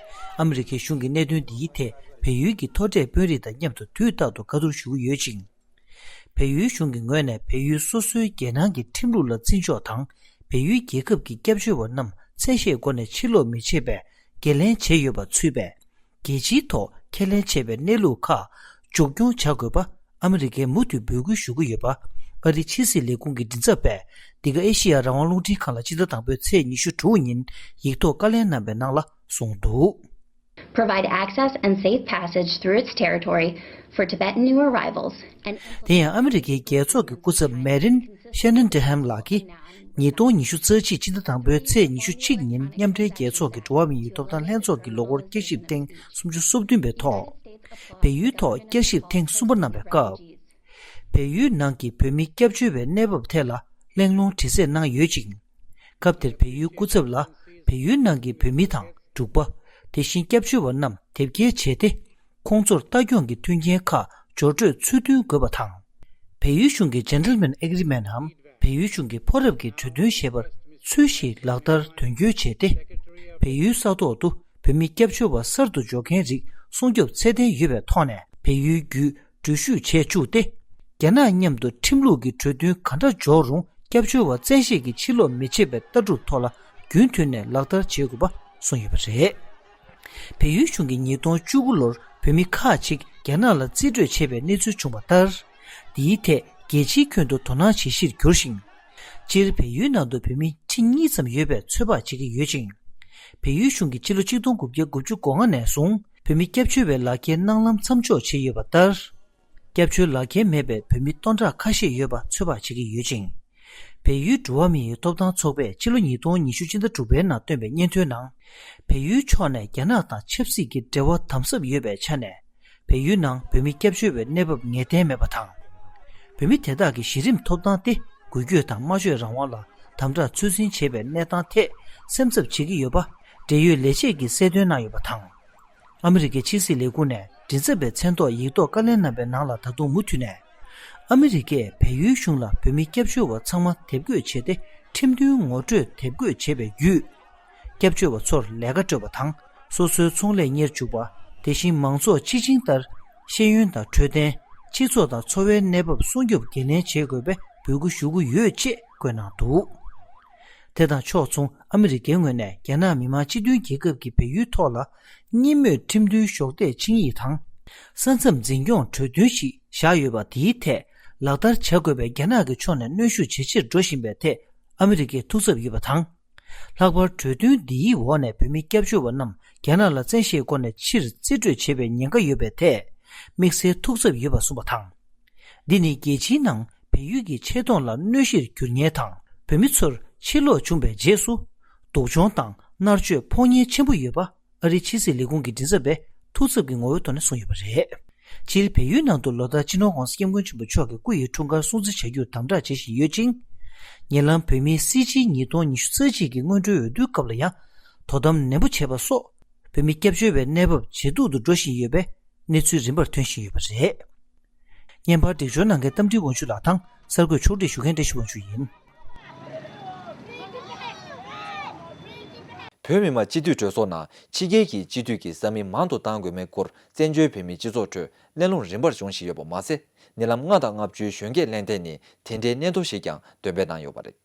ཨ་མི་རི་ཀའི་གཞུང་གིས་གནད་དོན་འདིའི་ཐད་བལ་ཡུལ་གྱི་མཐོ་གྲས་དཔོན་རིགས་དང་མཉམ་དུ་དུས་རྟག་ཏུ་བཀའ་བསྡུར་ཞུ་གི་ཡོད་ཅིང་། བལ་ཡུལ་གཞུང་གི་ངོས་ནས་བལ་ཡུལ་སོ་སོའི་རྒྱལ་ནང་གི་ཁྲིམས་ལུགས་ལ་བརྩི་འཇོག་དང་། བལ་ཡུལ་རྒྱལ་ཁབ་ཀྱི་སྐྱབས་བཅོལ་བ་རྣམས་བཙན་ཤེད་སྒོ་ནས་ཕྱིར་ལོག་མི་བྱེད་པའི་འགན་ལེན་བྱས་ཡོད་པ་ཚུད་པའི་རྒྱལ་སྤྱིའི་ཐོག་ཁས་ལེན་བྱས་པའི་གནས་ལུགས་ཁག་མཇུག་སྐྱོང་བྱ་དགོས་པ་ཨ་མི་རི་ཀས་མུ་མཐུད་འབོད་སྐུལ་ཞུ་གི་ཡོད་པ། ཨ་རིའི་ཕྱི་སྲིད་ལས་ཁུངས་ཀྱི་མགྲིན་ཚབ་པས་འདི་ག་ཨེ་ཤེ་ཡ་རང་དབང་རླུང་འཕྲིན་ཁང་ལ་སྤྱི་ཟླ་དང་པོའི་ཚེས་ཉི་ཤུ་དྲུག་ཉིན་ཡིག་ཐོག་བཀའ་ལན་གནང་པའི་ནང་ལ་གསུངས་འདུག Provide access and safe passage through its territory for Tibetan new arrivals and དེ་ཡང་ཨ་མི་རི་ཀའི་རྒྱལ་ཚོགས་ཀྱི་སྐུ་ཚབ་མེ་རིན་ཤེ་ནན་ཏེ་ཧམ་ལགས་ཀྱིས་ཉིས་སྟོང་ཉི་ཤུ་རྩ་གཅིག་སྤྱི་ཟླ་དང་པོའི་ཚེས་ཉི་ཤུ་གཅིག་ཉིན་མཉམ་འབྲེལ་རྒྱལ་ཚོགས་ཀྱི་འགྲོ་བ་མིའི་ཐོབ་ཐང་ལྷན་ཚོགས་ཀྱི་ལོ་འཁོར་བསྐྱར་ཞིབ་ཐེངས་སུམ་ཅུ་སོ་བདུན་པའི་ཐོག་བལ་ཡུལ་ཐོག་བསྐྱར་ཞིབ་ཐེངས་གསུམ་པ་གནང་བའི་སྐབས། བལ་ཡུལ་ནང་གི་བོད་མི་སྐྱབས་བཅོལ་བའི་གནས་བབ་ཐད་ལ་གླེང་སློང་དྲི་རྩད་གནང་ཡོད་ཅིང་། སྐབས་དེར་བལ་ཡུལ་སྐུ་ཚབ་ལ་བལ་ཡུལ་ནང་གི་བོད་མི་དང་འབྲུག་པ། དེ་བཞིན་སྐྱབས་བཅོལ་བ་རྣམས་དེབ་སྐྱེལ་བྱས་ཏེ། ཁོང་ཚོར་ལྟ་སྐྱོང་གི་མཐུན་རྐྱེན་ཁག་སྦྱོར་སྤྲོད་ཚུལ་མཐུན་དགོས་པ་དང་། བལ་ཡུལ་གཞུང་གི་Gentleman Agreement འམ་བལ་ཡུལ་གཞུང་གི་ཕོ་རབ་ཀྱི་གྲོས་མཐུན་ཞེས་པར་ཚུལ་བཞིན་ལག་བསྟར་དོན་འཁྱོལ་བྱས་ཏེ། བལ་ཡུལ་ས་ཐོག་ཏུ་བོད་མི་སྐྱབས་བཅོལ་བ་གསར་དུ་འབྱོར་མཁན་རིགས་སྲུང་སྐྱོབ་ཚད་ལྡན་ཡོད་པའི་ཐོག་ནས་བལ་ཡུལ་བརྒྱུད་འགྲུལ་བཞུད་བྱས་བཅུག་སྟེ། རྒྱ་ནག་མཉམ་དུ་ཁྲིམས་ལུགས་ཀྱི་གྲོས་མཐུན་ག་འདྲ་འཇོག་རུང་སྐྱབས་བཅོལ་བ་བཙན་ཤེད་ཀྱིས་ཕྱིར་ལོག་མི་བྱེད་པའི་ལྟ་གྲུབ་ཐོག་ལ་རྒྱུན་མཐུད་ནས་ལག་བསྟར་བྱེད་དགོས་པ་གསུངས་ཡོད་པ་རེད། བལ་ཡུལ་གཞུང་གིས་ཉིས་སྟོང་བཅུ་དགུ་ལོར་བོད་མི་ཁག་ཅིག་རྒྱ་ནག་ལ་རྩིས་སྤྲོད་བྱས་པའི་གནས་ཚུལ་བྱུང་བ་ལྟར། འདིའི་ཐད་རྒྱལ་སྤྱིའི་ཁྱོན་དུ་དོ་སྣང་བྱེད་གཞིར་གྱུར་ཞིང་། སྤྱིར་བལ་ཡུལ་ནང་དུ་བོད་མི་ཁྲི་གཉིས་ཙམ་ཡོད་པའི་ཚོད་དཔག་བྱེད་ཀྱི་ཡོད་ཅིང་། བལ་ཡུལ་གཞུང་གིས་ཕྱི་ལོ་ཆིག་སྟོང་དགུ་བརྒྱ་དགུ་བཅུ་གོ་ལྔ་ནས་བཟུང་བོད་མི་སྐྱབས་བཅོལ་བའི་ལག་ཁྱེར་གནང་ལམ་མཚམས་འཇོག་བྱས་ཡོད་པ་ལྟར། སྐྱབས་བཅོལ་ལག་ཁྱེར་མེད་པའི་བོད་མི་སྟོང་ཕྲག་ཁ་ཤས་ཡོད་པ་ཚོད་དཔག་བྱེད་ཀྱི་ཡོད་ཅིང་། བལ་ཡུལ་འགྲོ་བ་མིའི་ཐོབ་ཐང་ཚོགས་པས་ཕྱི་ལོ་ཉིས་སྟོང་ཉི་ཤུ་སྤྱི་ཟླ་དྲུག་པའི་ནང་བཏོན་པའི་སྙན་ཐོའི་ནང་། བལ་ཡུལ་ཕྱོགས་ནས་རྒྱ་ནག་དང་ཆབ་སྲིད་ཀྱི་འབྲེལ་བ་དམ་ཟབ་ཡོད་པའི་ཆ་ནས། བལ་ཡུལ་ནང་བོད་མི་སྐྱབས་བཅོལ་བའི་གནས་བབ་ངེས་གཏན་མེད་པ་དང་། བོད་མི་དེ་དག་གི་གཞི་རིམ་ཐོབ་ཐང་སྟེ་འགུལ་སྐྱོད་དང་སྨྲ་བརྗོད་རང་དབང་ལ་དམ་དྲག་ཚོད་འཛིན་བྱེད་པའི་གནས་སྟངས་ཐད་སེམས་འཚབ་བྱེད་ཀྱི་ཡོད་པ་འབྲེལ་ཡོད་ལས་བྱེད་ཀྱིས་གསལ་སྟོན་གནང་ཡོད་པ་དང་། ཨ་མི་རི་ཀའི་ཕྱི་སྲིད་ལས་ཁུངས་ནས་མགྲིན་ཚབ་པའི་མཚན་ཐོག་ཡིག་ཐོག་བཀའ་ལན་གནང་པའི་ནང་ལ་ད་དུང་མུ་མཐུད་ནས། ཨ་མི་རི་ཀས་བལ་ཡུལ་གཞུང་ལ་བོད་མི་སྐྱབས་བཅོལ་བ་ཚང་མ་དེབ་འགོད་བྱས་ཏེ་ཁྲིམས་མཐུན་ངོ་སྤྲོད་དེབ་འགོད་བྱས་པའི་བརྒྱུད། སྐྱབས་བཅོལ་བ་ཚོར་ལས་ཀ་སྤྲོད་པ་དང་སོ་སོའི་ཚོང་ལས་གཉེར་འཇུག་པ། དེ་བཞིན་མང་ཚོགས་སྤྱི་ཆིངས་ལྟར་ཤེས་ཡོན་དང་འཕྲོད་བསྟེན། སྤྱི་ཚོགས་དང་འཚོ་བའི་གནས་བབ་སྲུང་སྐྱོབ་འགན་ལེན་བྱེད་དགོས་པའི་འབོད་སྐུལ་ཞུ་གི་ཡོད་ཅེས་བཀོད་གནང་འདུག་དེ་དང་ཕྱོགས་མཚུངས་ཨ་མི་རི་ཀའི་ངོས་ནས་རྒྱ་ནག་མི་དམངས་སྤྱི་མཐུན་རྒྱལ་ཁབ་ཀྱི་བལ་ཡུལ་ཐོག་ལ་གཉིས་མོས་ཁྲིམས་མཐུན་གཞོགས་འདེགས་ཆིངས་ཡིག་དང་། ས་མཚམས་འཛིན་སྐྱོང་གྲོས་མཐུན་ཞིག་བཞག་ཡོད་པ་དེའི་ཐད་ལག་བསྟར་བྱ་དགོས་པའི་རྒྱ་ནག་གི་ཕྱོགས་ནས་གནོན་ཤུགས་ཇེ་ཆེར་འགྲོ་བཞིན་པའི་ཐད་ཨ་མི་རི་ཀས་ཐུགས་འཚབ་ཡོད་པ་དང་། ལྷག་པར་གྲོས་མཐུན་འདིའི་འོག་ནས་བོད་མི་སྐྱབས་བཅོལ་བ་རྣམས་རྒྱ་ནག་ལ་བཙན་ཤེད་སྒོ་ནས་ཕྱིར་རྩིས་སྤྲོད་བྱེད་པའི་ཉེན་ཁ་ཡོད་པའི་ཐད་དམིགས་བསལ་ཐུགས་འཚབ་ཡོད་པ་གསུངས་པ་དང་། འདི་ནི་རྒྱལ་སྤྱིའི་ནང་བལ་ཡུལ་གྱི་ཆེད་དོན་ལ་གནོད་གཞིར་གྱུར་ཉེན་དང་། བོད་མི་ཚོར་ཕྱིར་ལོག་བྱུང་བའི་རྗེས་སུ་སྡུག་སྦྱོང་དང་མནར་གཅོད་ཕོག་ཉེན་ཆེན་པོ་ཡོད་པ་ཨ་རིའི་ཕྱི་སྲིད་ལས་ཁུངས་ཀྱི་མགྲིན་ཚབ་པས་ཐུགས་འཚབ་ཀྱི་ངོ་བོའི་ཐོག་ནས་གསུངས་ཡོད་པ་རེད། སྤྱིར་བལ་ཡུལ་ནང་དུ་ལོ་ལྟར་སྤྱི་ནོར་༧གོང་ས་༧སྐྱབས་མགོན་ཆེན་པོ་མཆོག་གི་སྐུ་ཡི་འཁྲུངས་སྐར་སྲུང་བརྩི་བྱ་རྒྱུར་དམ་དྲག་བྱེད་བཞིན་ཡོད་ཅིང་། ཉེ་ལམ་བོད་མིའི་སྲིད་སྤྱིའི་ཉིས་སྟོང་ཉི་ཤུ་རྩ་གཅིག་གི་སྔོན་འགྲོའི་འོས་བསྡུའི་སྐབས་ལ་ཡང་དོ་དམ་ནན་པོ་བྱས་པ་སོགས་བོད་མི་སྐྱབས་བཅོལ་བའི་གནས་བབ་ཇེ་སྡུག་ཏུ་འགྲོ་བཞིན་ཡོད་པའི་གནས་ཚུལ་རིམ་པར་ཐོན་བཞིན་ཡོད་པ་རེད། བརྙན་པར་སྒྲིག་སྦྱོར་གནང་མཁན་རྟ་མགྲིན་དབང་ཕྱུག་ལགས་དང་གསར་འགོད་ཕྱོགས་སྒྲིག་ཞུ་མཁན་བཀྲ་ཤིས་དབང་ཕྱུག་ཡིན། བོད་མི་མང་སྤྱི་འཐུས་གྲོས་ཚོགས་ནང་ཕྱི་རྒྱལ་གྱི་སྤྱི་འཐུས་ཀྱི་ས་མིག་མང་དུ་གཏང་དགོས་མིན་སྐོར་བཙན་བྱོལ་བོད་མིའི་སྤྱི་ཚོགས་ཁྲོད་གླེང་སློང་རིམ་པར་བྱུང་བཞིན་ཡོད་པ་མ་ཟད། ཉེ་ལམ་ལྔ་དང་ལྔ་བཅུའི་གཞོན་སྐྱེས་གླེང་སྟེགས་ནས་དེ་འདྲའི་སྙན་ཐོ་ཞིག་ཀྱང་འདོན་སྤེལ་གནང་ཡོད་པ་རེད།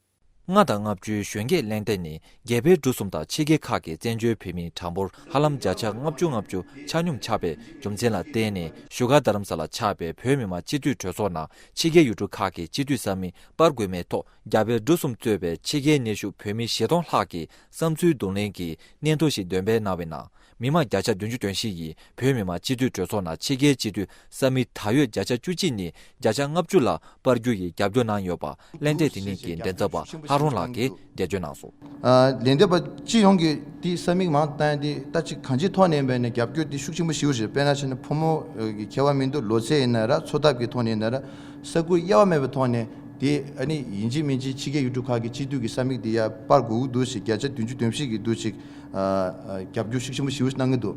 ལྔ་དང་ལྔ་བཅུའི་གཞོན་སྐྱེས་གླེང་སྟེགས་ནི་རྒྱ་བལ་འབྲུག་གསུམ་དང་ཕྱི་རྒྱལ་ཁག་གི་བཙན་བྱོལ་བོད་མིའི་གྲངས་འབོར་ཧ་ལམ་བརྒྱ་ཆ་ལྔ་བཅུ་ལྔ་བཅུ་ཆ་སྙོམས་ཆགས་པའི་རྒྱུ་མཚན་ལ་བརྟེན་ནས་བཞུགས་སྒར་རྡ་རམ་ས་ལར་ཆགས་པའི་བོད་མི་མང་སྤྱི་འཐུས་གྲོས་ཚོགས་ནང་ཕྱི་རྒྱལ་ཡུལ་གྲུ་ཁག་གི་སྤྱི་འཐུས་ས་མིག་སྤར་དགོས་མིན་ཐོག་རྒྱ་བལ་འབྲུག་གསུམ་གཙོས་པའི་ཕྱི་རྒྱལ་གནས་བཞུགས་བོད་མི་བཞི་སྟོང་ལྷག་གིས་བསམ་ཚུལ་བསྡུ་ལེན་གྱིས་སྙན་ཐོ་ཞིག་འདོན་སྤེལ་གནང་བའི་ནང་། མི་མང་བརྒྱ་ཆ་བདུན་ཅུ་དོན་བཞི་ཡིས་བོད་མི་མང་སྤྱི་འཐུས་གྲོས་ཚོགས་ནང་ཕྱི་རྒྱལ་སྤྱི་འཐུས་ས་མིག་ད་ཡོད་བརྒྱ་ཆ་བཅུ་གཅིག་ནས་བརྒྱ་ཆ་ལྔ་བཅུ་ལ་སྤར་རྒྱུ་ཡི་རྒྱབ་སྐྱོར་གནང་ཡོད་པ་གླེང་སྟེགས་དེ་ཉིད་ཀྱི་མགྲིན་ཚབ་པ་ལྷ་རོང་ལགས་ཀྱིས་འགྲེལ་བརྗོད་གནང་སོང་། ཨ། ལན་འདེབས་པ་སྤྱི་ཡོངས་ཀྱིས་དེ་ས་མིག་མང་བཏང་ཡ་དེ་ད་ཅིག་གང་ཅིའི་ཐོག་ནས་ཡིན་པ་ཡིན་ན་རྒྱབ་སྐྱོར་དེ་ཤུགས་ཆེན་པོ་ཞེ་པོ་ཞིག་དཔེར་ན་ཆ་ནས་ཕོ་མོ་གི་ཁྱད་པར་མི་འདུག་ལོ་ཚད་ཡིན་ན་ར་འཚོ་ཐབས་ཀྱི་ཐོག་ནས་ཡིན་ན་ར་ས་ཁུལ་དབྱེ་བ་མེད་པའི་ཐོག་ནས་དེ་ཨ་ནི་ཡིན་གཅིག་མིན་གཅིག་ཕྱི་རྒྱལ་ཡུལ་གྲུ་ཁག་གི་སྤྱི་འཐུས་ཀྱི་ས་མིག་དེ་ཡར་སྤར་དགོས་ཀྱི་འདུག་ཞེས་བརྒྱ་ཆ་བདུན་ཅུ་དོན་བཞི་གི་འདུག་ཅིག་ཨ། ཨ། རྒྱབ་སྐྱོར་ཤུགས་ཆེན་པོ་ཞེ་པོ་གནང་གི་འདུག་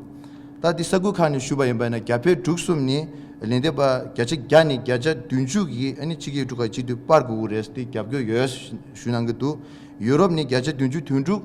ད་འདི་ས་ཁུལ་ཁག་ནས་ཞུས་པ་ཡིན་པ་ན་རྒྱ་བལ་འབྲུག་གསུམ་ནི་ལན་འདེབས་པ་བརྒྱ་ཆ་བརྒྱ་ནས་བརྒྱ་ཆ་བདུན་ཅུ་གིས་ཨ་ནི་ཕྱི་རྒྱལ་ཡུལ་གྲུ་ཁག་སྤྱི་འཐུས་སྤར་དགོས་ཀྱི་རེད་ཟེར་ཏེ་རྒྱབ་སྐྱོར་ཡོད་ཞུ་གནང་གི་འདུག་ཡུ་རོབ་ནི་བརྒྱ་ཆ་བདུན་ཅུ་དོན་དྲུག་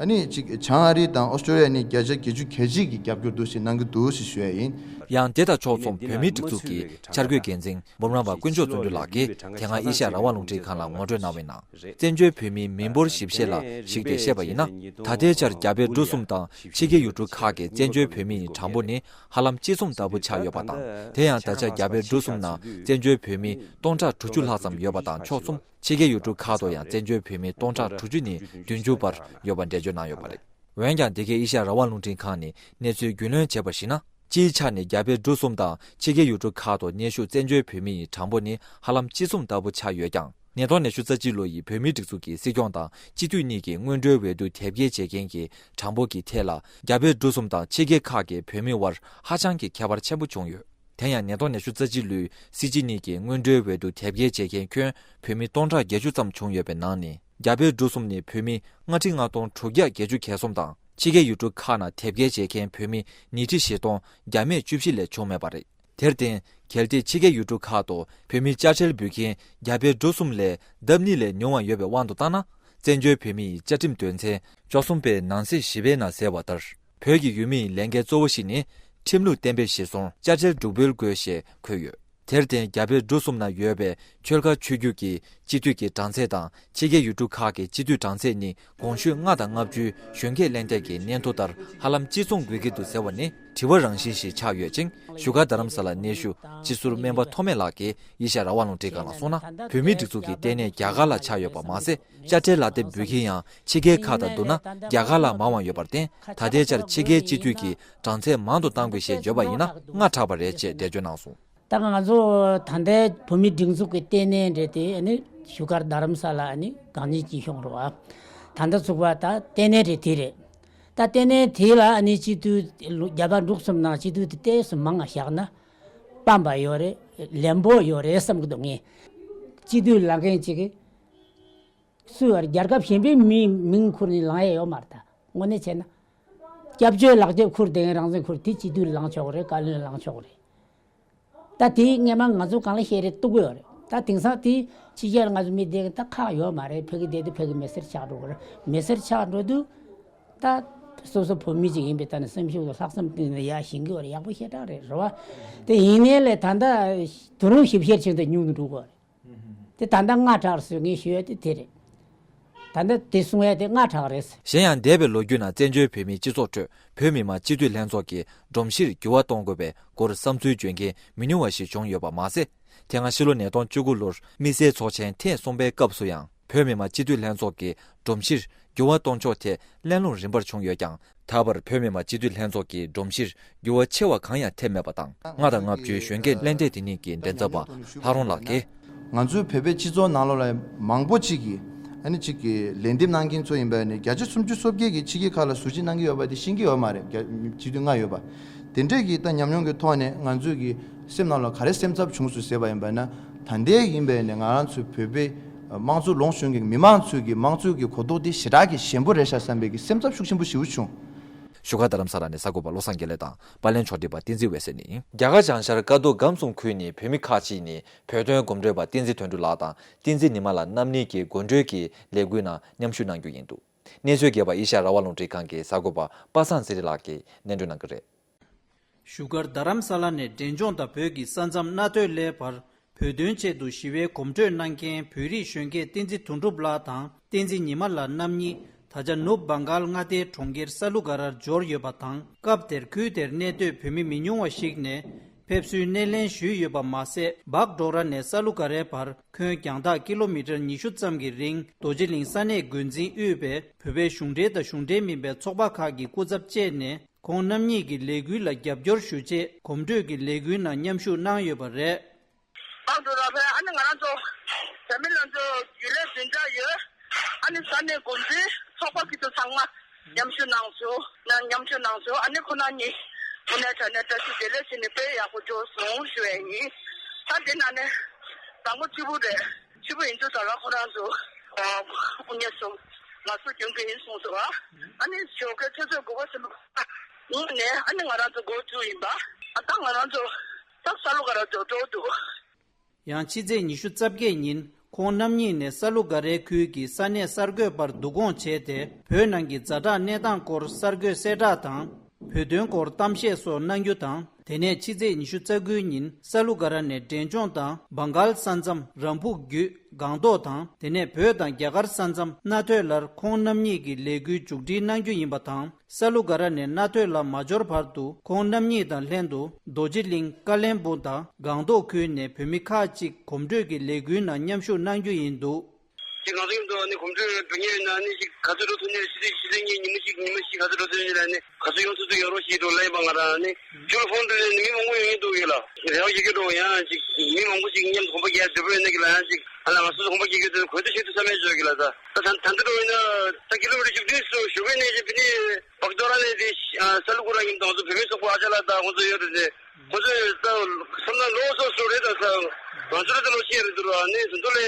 ཨ་ནི་གཅིག་བྱང་ཨ་རི་དང་ཨོ་སི་ཀྲོ་ལི་ཡ་ནི་བརྒྱ་ཆ་བརྒྱད་ཅུ་གྱ་གཅིག་གིས་རྒྱབ་སྐྱོར་འདུག་ཞེས་གནང་གི་འདུག་ཞེས་ཞུ་ཡ་ཡིན། ཡང་དེ་དང་ཕྱོགས་མཚུངས་བོད་མིའི་སྒྲིག་འཛུགས་ཀྱི་འཆར་འགོད་འགན་འཛིན་འབུམ་རམས་པ་དཀོན་མཆོག་བརྩོན་འགྲུས་ལགས་ཀྱིས་དེ་སྔ་ཨེ་ཤ་ཡ་རང་དབང་རླུང་འཕྲིན་ཁང་ལ་ངོ་སྤྲོད་གནང་བའི་ནང་། བཙན་བྱོལ་བོད་མིའི་མི་འབོར་ཞིབ་བཤེར་ལ་གཞིགས་ཏེ་བཤད་པ་ཡིན་ན། ད་ལྟའི་ཆར་རྒྱ་བལ་འབྲུག་གསུམ་དང་ཕྱི་རྒྱལ་ཡུལ་གྲུ་ཁག་གི་བཙན་བྱོལ་བོད་མི་ཡི་གྲངས་འབོར་ནི་ཧ་ལམ་གཅིག་མཚུངས་ལྟ་བུ་ཆགས་ཡོད་པ་དང་། དེ་ཡང་ད་ཆ་རྒྱ་བལ་འབྲུག་གསུམ་ནང་བཙན་བྱོལ་བོད་མི་སྟོང་ཕྲག་དྲུག་ཅུ་ལྷག་ཙམ་ཡོད་པ་དང་ཕྱོགས་མཚུངས་ཕྱི་རྒྱལ་ཡུལ་གྲུ་ཁག་ཏུ་ཡང་བཙན་བྱོལ་བོད་མི་སྟོང་ཕྲག་དྲུག་ཅུ་ནས་བདུན་ཅུ་བར་ཡོད་པ་འགྲེལ་བརྗོད་གནང་ཡོད་པ་རེད། འོན་ཀྱང་འདི་གའི་ཨེ་ཤ་ཡ་རང་དབང་རླུང་འཕྲིན་ཁང་ནས་གནས་ཚུལ་རྒྱུས་ལོན་བྱས་པར་གཞིགས་ན། སྤྱིའི་ཆ་ནས་རྒྱ་བལ་འབྲུག་གསུམ་དང་ཕྱི་རྒྱལ་ཡུལ་གྲུ་ཁག་ཏུ་གནས་བཞུགས་བཙན་བྱོལ་བོད་མི་ཡི་གྲངས་འབོར་ནི་ཧ་ལམ་གཅིག་མཚུངས་ལྟ་བུ་ཆགས་ཡོད་ཀྱང་། ཉིས་སྟོང་ཉི་ཤུ་རྩ་གཅིག་ལོ་ཡི་བོད་མིའི་སྒྲིག་འཛུགས་ཀྱི་སྲིད་སྐྱོང་དང་སྤྱི་འཐུས་གཉིས་ཀྱི་སྔོན་འགྲོའི་འོས་བསྡུ་དེབ་སྐྱེལ་བྱེད་མཁན་གྱི་གྲངས་འབོར་གྱི་ཐད་ལ་རྒྱ་བལ་འབྲུག་གསུམ་དང་ཕྱི་རྒྱལ་ཁག་གི་བོད་མིའི་དབར་ཧ་ཅང་གི་ཁྱད་པར་ཆེན་པོ་བྱུང་ཡོད། དེ་ཡང་ཉིས་སྟོང་ཉི་ཤུ་རྩ་གཅིག་ལོའི་སྲིད་སྤྱི་གཉིས་ཀྱི་སྔོན་འགྲོའི་འོས་བསྡུ་དེབ་སྐྱེལ་བྱེད་མཁན་ཁྱོན་བོད་མི་སྟོང་ཕྲག་བརྒྱད་ཅུ་ཙམ་བྱུང་ཡོད་པའི་ནང་ནས། རྒྱ་བལ་འབྲུག་གསུམ་ནས་བོད་མི་ལྔ་ཁྲི་ལྔ་སྟོང་དྲུག་བརྒྱ་བརྒྱད་ཅུ་གྱ་གསུམ་དང་། ཕྱི་རྒྱལ་ཡུལ་གྲུ་ཁག་ནང་དེབ་སྐྱེལ་བྱེད་མཁན་བོད་མི་ཉིས་ཁྲི་བཞི་སྟོང་བརྒྱ་མེད་བཅུ་བཞི་ལས་བྱུང་མེད་པ་རེད། དེར་བརྟེན། གལ་ཏེ་ཕྱི་རྒྱལ་ཡུལ་གྲུ་ཁག་ཏུ་བོད་མིའི་དཔྱ་ཁྲལ་འབུལ་མཁན་རྒྱ་བལ་འབྲུག་གསུམ་ལས་ལྡབ་གཉིས་ལས་ཉུང་བ་ཡོད་པའི་དབང་དུ་བཏང་ན། བཙན་བྱོལ་བོད་མི་ཡི་བཅའ་ཁྲིམས་དོན་ཚན་བཅུ་གསུམ་པའི་ནང་གསེས་བཞི་པའི་ནང་གསལ་བ་ལྟར། བོད་ཀྱི་ཡུལ་མི་ཡི་ལས་འགན་གཙོ་བོ་ཞིག་ནི། ཁྲིམས་ལུགས་གཏན་འབེབས་གཞིར་བཟུང་དཔྱ་ཁྲལ་སྒྲུག་འབུལ་དགོས་ཞེས་འཁོད་ཡོད། དེར་བརྟེན། རྒྱ་བལ་འབྲུག་གསུམ་ན་ཡོད་པའི་ཆོལ་ཁ་ཆོས་བརྒྱུད་ཀྱི་སྤྱི་འཐུས་ཀྱི་གྲངས་ཚད་དང་ཕྱི་རྒྱལ་ཡུལ་གྲུ་ཁག་གི་སྤྱི་འཐུས་གྲངས་ཚད་ནི་གོང་ཞུས་ལྔ་དང་ལྔ་བཅུའི་གཞོན་སྐྱེས་གླེང་སྟེགས་ཀྱི་སྙན་ཐོ་ལྟར་ཧ་ལམ་གཅིག་མཚུངས་དགོས་ཀྱི་འདུག་ཟེར་བ་ནི་དྲི་བ་རང་བཞིན་ཞིག་ཆགས་ཡོད་ཅིང་། བཞུགས་སྒར་རྡ་རམ་ས་ལ་གནས་བཞུགས་སྤྱི་ཟུར་སྨན་པ་ཐོགས་མེད་ལགས་ཀྱིས་ཨེ་ཤ་ཡ་རང་དབང་རླུང་འཕྲིན་ཁང་ལ་གསུངས་ན། བོད་མིའི་སྒྲིག་འཛུགས་ཀྱི་ལྟེ་གནས་རྒྱ་གར་ལ་ཆགས་ཡོད་པ་མ་ཟད། དཔྱ་ཁྲལ་ལག་དེབ་འབུལ་མཁན་ཡང་ཕྱི་རྒྱལ་ཁག་དང་བསྡུར་ན་རྒྱ་གར་ལ་མང་བ་ཡོད་པར་བརྟེན། ད་ལྟའི་ཆར་ཕྱི་རྒྱལ་སྤྱི་འཐུས་ཀྱི་གྲངས་ཚད་མང་དུ་གཏང་དགོས་ཞེས་བརྗོད་པ་ཡིན་ན་སྔ་དྲགས་པ་རེད་ཅེས་འགྲེལ་བརྗོད་གནང་སོང་། ད་ང་ཚོ་ད་ལྟའི་བོད་མིའི་སྒྲིག་འཛུགས་ཀྱི་ལྟེ་གནས་རེད་དེ། ཨ་ནི་བཞུགས་སྒར་རྡ་རམ་ས་ལ་ཨ་ནི་གང་ཉིད་ཀྱི་གཤོང་རུ་ཨ། ད་ལྟ་ཚུགས་པ་ད་ལྟེ་གནས་རེད་དེ་རེད། ད་ལྟེ་གནས་དེ་ལ་ཨ་ནི་སྤྱི་འཐུས་རྒྱ་བལ་འབྲུག་གསུམ་ནང་སྤྱི་འཐུས་དེ་ཏོག་ཙམ་མང་ང་བཞག་ན་ཕམ་པ་ཡོད་རེད། ལན་པོ་ཡོད་རེད་བསམ་གྱི་འདུག་ངས་སྤྱི་འཐུས་ལངས་མཁན་གཅིག་གིས། སུ་ཡང་རྒྱལ་ཁབ་གཞན་པའི་མིའི་མིང་ཁུར་ནས་ལངས་ཡས་ཡོད་མ་རེད་ད། དངོས་གནས་བྱས་ན། སྐྱབས་བཅོལ་ལག་དེབ་ཁུར་བསྡད་མཁན་རང་བཙན་ཁུར་དེ་སྤྱི་འཐུས་ལངས་ཆོག་གི་རེད། བཀའ་བློན་ལངས་ཆོག་གི་རེད། ད་དེའི་སྔས་མ་ང་ཚོ་གང་ལ་བཤད་རེད་གཏུག་གི་ཡོད་རེད། ད་དེང་སང་དེ་ཕྱི་རྒྱལ་ང་ཚོ་མི་བསྡད་མཁན་ད་ཁག་ཡོད་མ་རེད། ཕ་གི་བསྡད་དུས་ཕ་གི་མི་སེར་ཆགས་འགྲོ་གི་རེད། མི་སེར་ཆགས་འགྲོ་དུས་ད་སོ་སོ་བོད་མི་ཅིག་ཡིན་པའི་ཐོག་ནས་སེམས་ཤུགས་དང་ལྷག་བསམ་བཏོན་ནས་ཡར་ཞེན་གི་ཡོད་རེད། ཡག་པོ་ཞེ་དྲག་རེད། རེད་བ། དེ་ཡིན་ནའི་ལས་ད་ལྟ་དུས་རིམ་ཞིབ་བཤེར་བྱེད་དུས་ཉུང་དུ་འགྲོ་གི་ཡོད་རེད། དེ་ད་ལྟ་སྔ་དྲགས་སོང་ངས་ཞུ་ཡ་དེ་དེ་རེད། ད་ལྟ་དེ་གསུང་ཡ་དེ་སྔ་དྲགས་རེད། གཞན་ཡང་འདས་པའི་ལོ་རྒྱུས་ནང་བཙན་བྱོལ་བོད་མིའི་སྤྱི་ཚོགས་ཁྲོད་བོད་མི་མང་སྤྱི་འཐུས་ལྷན་ཚོགས་ཀྱི་སྒྲོམ་གཞིར་འགྱུར་བ་གཏོང་དགོས་པའི་སྐོར་བསམ་ཚུལ་བརྗོད་མཁན་མི་ཉུང་བ་ཞིག་བྱུང་ཡོད་པ་མ་ཟད། དེ་སྔ་ཕྱི་ལོ་ཉིས་སྟོང་བཅུ་དགུ་ལོར་དམིགས་བསལ་ཚོགས་ཆེན་ཐེངས་གསུམ་པའི་སྐབས་སུ་ཡང་བོད་མི་མང་སྤྱི་འཐུས་ལྷན་ཚོགས་ཀྱི་སྒྲོམ་གཞིར་འགྱུར་བ་གཏོང་ཕྱོགས་ཐད་གླེང་སློང་རིམ་པར་བྱུང་ཡོད་ཀྱང་། ད་བར་བོད་མི་མང་སྤྱི་འཐུས་ལྷན་ཚོགས་ཀྱི་སྒྲོམ་གཞིར་འགྱུར་བ་ཆེ་བ་གང་ཡང་ཐེབས་མེད་པ་དང་། ལྔ་དང་ལྔ་བཅུའི་གཞོན་སྐྱེས་གླེང་སྟེགས་དེ་ཉིད་ཀྱི་མགྲིན་ཚབ་པ་ལྷ་རོང་ལགས་ཀྱིས། ང་ཚོའི་བོད་པའི་སྤྱི་ཚོགས་ནང་ལོགས་ལ་མང་པོ་ཅིག་གིས་ཨ་ནི་ཅིག་གིས་ལན་འདེབས་གནང་མཁན་ཚོ་ཡིན་པ་ནི་བརྒྱ་ཆ་སུམ་ཅུ་སོ་བརྒྱད་ཀྱིས་ཕྱི་རྒྱལ་ཁག་ལ་ཟུར་ཁྲིད་གནང་གི་ཡོད་པ་དེ་ཤེས་ཀྱི་ཡོད་མ་རེད། རྒྱ་སྤྱི་འཐུས་ལྔ་ཡོད་པ། དེ་འདྲས་ཀྱི་ད་ཉམས་མྱོང་གི་ཐོག་ནས་ང་ཚོས་ཀྱི་སེམས་ནང་ལ་ག་རེ་སེམས་འཚབ་བྱུང་སོང་ཟེར་བ་ཡིན་པ་ན། ད་ལྟའི་ཡིན་པ་ནི་ང་རང་ཚོའི་བོད་པའི་དམངས་གཙོ་ལོངས་སྤྱོད་མཁན་མི་མང་ཚོས་ཀྱི་དམངས་གཙོའི་གི་གོ་རྟོགས་དེ་ཞེ་དྲག་གི་ཞན་པོ་རེད་ཤག་བསམ་པའི་གི་སེམས་འཚབ་ཤུགས་ཆེན་པོ་ཞེ་པོ་བྱུང་། བཞུགས་སྒར་རྡ་རམ་ས་ལ་ནས་གསར་འགོད་པ་བློ་བཟང་དགེ་ལེགས་དང་པར་ལེན་ཕྱོགས་སྒྲིག་པ་བསྟན་འཛིན་འོད་ཟེར་ནས། རྒྱ་གར་བྱང་ཤར་ཀ་རྡོ་སྒམ་གསུམ་ཁུལ་ནས་བོད་མི་ཁག་ཅིག་ནས་བོད་དོན་གོམ་བགྲོད་པ་བསྟན་འཛིན་དོན་གྲུབ་ལགས་དང་བསྟན་འཛིན་ཉི་མ་ལགས་རྣམ་གཉིས་ཀྱིས་འགོ་ཁྲིད་ཀྱི་ལས་འགུལ་ནང་མཉམ་ཞུགས་གནང་རྒྱུ་ཡིན་འདུག་གནས་ཚུལ་རྒྱས་པ་ཨེ་ཤ་ཡ་རང་དབང་རླུང་འཕྲིན་ཁང་གི་གསར་འགོད་པ་པ་སངས་ཚེ་རིང་ལགས་ཀྱིས་སྙན་སྒྲོན་གནང་གི་རེད། བཞུགས་སྒར་རྡ་རམ་ས་ལ་ནས་འབྲས་ལྗོངས་དང་བོད་ཀྱི་ས་མཚམས་རྣ་ཐོས་སླའི་བར་བོད་དོན་ཆེད་དུ་ཞི་བའི་གོམ་བགྲོད་གནང་མཁན་བོད་རིགས་གཞོན་སྐྱེས་བསྟན་འཛིན་དོན་གྲུབ་ལགས་དང་བསྟན་འཛིན་ཉི་མ་ལགས་རྣམ་གཉིས་ད་ཆ་ནུབ་བྷང་གཱལ་མངའ་སྡེའི་གྲོང་ཁྱེར་ས་ལུ་ག་རར་འབྱོར་ཡོད་པ་དང་། སྐབས་དེར་ཁུལ་དེར་གནས་སྡོད་བོད་མི་མི་ཉུང་བ་ཞིག་ནས་ཕེབས་བསུའི་སྣེ་ལེན་ཞུས་ཡོད་པ་མ་ཟད། སྦག་ཌོག་ར་ནས་ས་ལུ་ག་རའི་བར་ཁྱོན་རྒྱང་ཐག་ཀི་ལོ་མི་ཊར་ཉི་ཤུ་ཙམ་གྱི་རིང་རྡོ་རྗེ་གླིང་ས་གནས་འགོ་འཛིན་དབུས་པའི་བོད་པའི་གཞུང་འབྲེལ་དང་གཞུང་འབྲེལ་མིན་པའི་ཚོགས་པ་ཁག་གི་སྐུ་ཚབ་བཅས་ནས། ཁོང་རྣམ་གཉིས་ཀྱི་ལས་འགུལ་ལ་རྒྱབ་སྐྱོར་ཞུ་ཆེད་གོམ་བགྲོད་ཀྱི་ལས་འགུལ་ནང་མཉམ་ཞུགས་གནང་ཡོད་པ་རེད། ཨ་འགྲོ་ར་ཕེ་ཨ་ནི་ང་རང་ཚོ་བོད་མི་ལ་ཚོ་རྒྱུན་ལས་བདུན་ཕྲག་ཡོད། ཨ་ནི་ས་གནས་འགོ་འཛིན་ཚོགས་པ་ཁྱེད་ཚོ་ཚང་མ་མཉམ་ཞུགས་གནང་སོང་། ན་མཉམ་ཞུགས་གནང་སོང་། ཨ་ནི་ཁོ་ན་གཉིས་དངོས་གནས་དྲང་གནས་བཀྲ་ཤིས་བདེ་ལེགས་ཟེར་ནས་དཔེ་ཡག་པོ་འགྲོ་སོང་ཞུ་ཡས་ཡིན། ད་དེ་ནང་ནས་དང་པོ་སྤྱི་བོ་རེད། སྤྱི་བོ་ཡིན་ཚུལ་ད་ལ་ཁོ་རང་ཚོ་དངོས་གནས་སོང་ང་ཚོ་རྒྱུན་གྱི་ཡིན་སོང་ཟེར་བ། ཨ་ནི་ཞོགས་ཀའི་ཆུ་ཚོད་དགུ་པ་ཟིན་པ་ངོས་ནས་ཨ་ནི་ང་རང་ཚོ་འགོ་བཙུགས་ཡིན་པ། ཨ་ད་ང་རང་ཚོ་ད་ས་ལུ་ག་ར་ཚོ་འགྲོ་འདུག་ཡང་ཕྱི་ཚེས་ཉི་ཤུ་རྩ་བརྒྱད་ཉིན་ཁོང་རྣམ་གཉིས་ནས་ས་ལུ་ག་རའི་ཁུལ་གྱི་ས་གནས་གསར་འགོད་པར་བསྡུ་སྐོང་བྱས་ཏེ། བོད་ནང་གི་ཛ་དྲག་གནས་སྟངས་སྐོར་གསར་འགོད་གསལ་བསྒྲགས་དང་། བོད་དོན་སྐོར་གཏམ་བཤད་སོགས་གནང་རྒྱུ་དང་། དེ་ནས་ཕྱི་ཚེས་ཉི་ཤུ་རྩ་དགུའི་ཉིན་ས་ལུ་ག་ར་ནས་འབྲས་ལྗོངས་དང་བང་གཱལ་ས་མཚམས་རམ་ཕུག་བརྒྱུད་སྒང་ཏོག་དང་། དེ་ནས་བོད་དང་རྒྱ་གར་ས་མཚམས་རྣ་ཐོས་ལར་ཁོང་རྣམ་གཉིས་ཀྱི་ལས་འགུལ་མཇུག་སྒྲིལ་གནང་རྒྱུ་ཡིན་པ་དང་། ས་ལུ་ག་ར་ནས་རྣ་ཐོས་ལ་མ་འབྱོར་བར་དུ་ཁོང་རྣམ་གཉིས་དང་ལྷན་དུ་རྡོ་རྗེ་གླིང་། ཀ་ལན་སྦུག་དང་སྒང་ཏོག་ཁུལ་ནས་བོད་མི་ཁག་ཅིག་གོམ་བགྲོད་ཀྱི་ལས་འགུལ་ནང་མཉམ་ཞུགས་གནང་རྒྱུ་ཡིན་འདུག་ཅིག་ང་ཚོ་ཡོད་དོ་ནི་གོམ་བགྲོད་འགྲོ་མཁན་ཡོད་ན་ནི་ཅིག་ག་ཚོད་འགྲོ་ཐུབ་ནི་རེད། ཕྱི་ཚེས་ཕྱི་ཚེས་གཉིས་ཉིན་མོ་ཞིག་ཉི་མ་ཞིག་ག་ཚོད་འགྲོ་ཐུབ་ནི་རེད། ནི་ག་ཚོད་ཡོང་ཐུབ་ཐུབ་ཡོང་རོགས་ཞེས་འགྲོ་ལེན་པ་ང་རང་ནི་ཁྱོད་ལ་ཕོན་འགྲོ་ནི་མི་མང་པོ་ཡོང་གི་འདུག་གི་ལ། རེ་བ་རྒྱག་གི་འགྲོ་ཡང་ཅིག་མི་མང་པོ་ཞིག་མཉམ་དུ་གོམ་པ་རྒྱག་འདོད་པ་ཡོད་ན་གི་ལ། ཡང་ཅིག་ཨ་ལ་ང་ཚོ་གོམ་པ་རྒྱག་གི་འདུག་གོ་ཐུབ་ཤེས་ཐུབ་ས་མེད་འཇོག་གི་ལ། ད་ད་ད་འདི་འགྲོ་ཡིན་ན་ད་ཀི་ལོ་མི་ཊར་བཅུ་བདུན་སུ་ཞོགས་པའི་གནས་ཀྱི་ཕི་ནི་བག་ཏོ་ར་ནས་དེ་ས་ལུ་གུ་ར་ཡིན་དང་ཚོ་བོད་མི་ཚོགས་པ་ཨ་ཅག་ལ་ད་ཁོང་ཚོ་ཡོད་རེད་དེ། ཁོ་ཚོས་ད་བསམ་ན་ལོ་སོ་སོ་རེད་ད་ས། ང་ཚོ་རེད་ད་ལོ་ཤེས་རེད་འདུག་ཨ་ནི་ཟིན་ཐོ་ལས་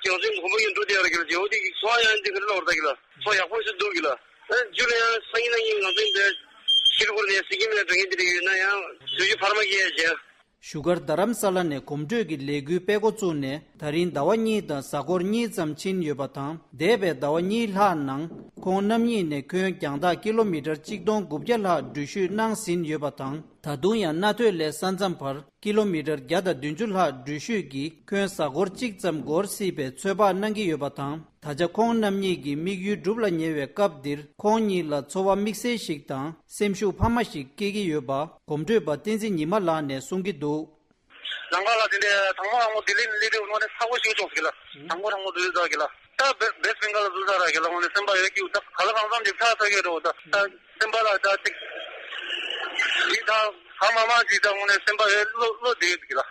ཀྱང་ཚོའི་གོམ་པ་ཡོད་འགྲོ་དེ་ཡོད་རེད་གི་ལ། དེ་འོ་དེ་གི་ཚོ་ཡང་འདི་ག་རེ་ལོ་རེད་ད་གི་ལ། ཚོ་ཡག་པོ་ཞིག་འདུག་གི་ལ། ཨ་ཇུ་ལ་ཡང་སང་ཉིན་གནངས་ཉིན་ང་ཚོའི་འདི་ཤི་ལུ་གུར་ནས་སི་ཀིམ་ལ་འགྲོ་མཁན་དེ་འདྲ་ཡོད་ན་ཡང་བཟོས་རྒྱུ་འཕར་མ་གི་ཡ་བྱས། བཞུགས་སྒར་རྡ་རམ་ས་ལ་ནས་གོམ་བགྲོད་ཀྱི་ལས་འགུལ་སྤེལ་འགོ་བཙུགས་ནས་ད་རིང་ཟླ་བ་གཉིས་དང་གཟའ་འཁོར་གཉིས་ཙམ་ཕྱིན་ཡོད་པ་དང་། འདས་པའི་ཟླ་བ་གཉིས་ལྷག་ནང་ཁོང་རྣམ་གཉིས་ནས་ཁྱོན་རྒྱང་ཐག་ཀི་ལོ་མི་ཊར་གཅིག་སྟོང་དགུ་བརྒྱ་ལྷག་འགྲུལ་བཞུད་གནང་ཟིན་ཡོད་པ་དང་། ད་དུང་ཡང་རྣ་ཐོས་སླའི་ས་མཚམས་བར་ཀི་ལོ་མི་ཊར་བརྒྱ་དང་བདུན་ཅུ་ལྷག་འགྲུལ་བཞུད་ཀྱིས་ཁྱོན་གཟའ་འཁོར་གཅིག་ཙམ་འགོར་སྲིད་པའི་ཚོད་དཔག་གནང་གི་ཡོད་པ་དང་། ད་ཆ་ཁོང་རྣམ་གཉིས་ཀྱི་དམིགས་ཡུལ་འགྲུབ་ལ་ཉེ་བའི་སྐབས་འདིར་ཁོང་གཉིས་ལ་ཚོར་བ་དམིགས་བསལ་ཞིག་དང་སེམས་ཤུགས་འཕར་མ་ཞིག་སྐྱེ་གི་ཡོད་པ་གོམ་བགྲོད་པ་བསྟན་འཛིན་ཉི་མ་ལགས་ནས་གསུང་གི་འདུག་ལམ་ཁ་ལ་དེ་འདྲའི་དང་པོ་དང་པོ་ལྡི་ལི་ནས་སླེབས་དུས་དངོས་གནས་ཚ་པོ་ཞིག་བྱུང་ཟེར་གི་ལ། དང་པོ་དང་པོ་ལྡི་ལི་ཚར་གི་ལ། ད་བེ་བེསྟ་བེང་གལ་ལ་འཛུལ་ཚར་ར་གི་ལ། དངོས་གནས་སེམས་པ་ཡོད་ཀྱི་ད་ག་ལ་གང་འཚམ་ཅིག་ཚར་ཚར་གི་རེད། ད་ད་སེམས་པ་ལ་ད་ཅིག་ཡིད་ད་ག་མ་མ་ཅིག་ད་དངོས་གནས་སེམས་པ་ཡོད་བློ་བློ་བདེ་ཡོད་གི་ལ།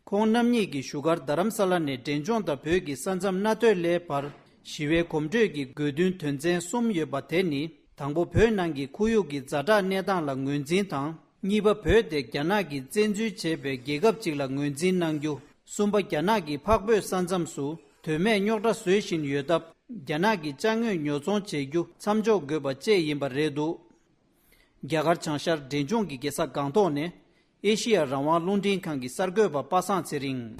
ཁོང་རྣམ་གཉིས་ཀྱིས་བཞུགས་སྒར་རྡ་རམ་ས་ལ་ནས་འབྲས་ལྗོངས་དང་བོད་ཀྱི་ས་མཚམས་རྣ་ཐོས་སླའི་བར་ཞི་བའི་གོམ་བགྲོད་ཀྱི་དགོས་འདུན་དོན་ཚན་གསུམ་ཡོད་པ་དེ་ནི། དང་པོ་བོད་ནང་གི་ཁོར་ཡུག་གི་ཛ་དྲག་གནས་སྟངས་ལ་ངོས་འཛིན་དང་། གཉིས་པ་བོད་དེ་རྒྱ་ནག་གིས་བཙན་འཛུལ་བྱས་པའི་རྒྱལ་ཁབ་ཅིག་ལ་ངོས་འཛིན་གནང་རྒྱུ། གསུམ་པ་རྒྱ་ནག་གིས་འཕགས་བོད་ས་མཚམས་སུ་དོན་མེད་རྙོག་དྲ་བཟོ་བཞིན་ཡོད་སྟབས། རྒྱ་ནག་གི་ཅ་དངོས་ཉོ་ཚོང་བྱེད་རྒྱུ་མཚམས་འཇོག་དགོས་པ་བཅས་ཡིན་པ་རེད་འདུག་རྒྱ་གར་བྱང་ཤར་འབྲས་ལྗོངས་ཀྱི་རྒྱལ་ས་སྒང་ཏོག་ནས་ཨེ་ཤི་ཡ་རང་དབང་རླུང་འཕྲིན་ཁང་གི་གསར་འགོད་པ་པ་སངས་ཚེ་རིང་།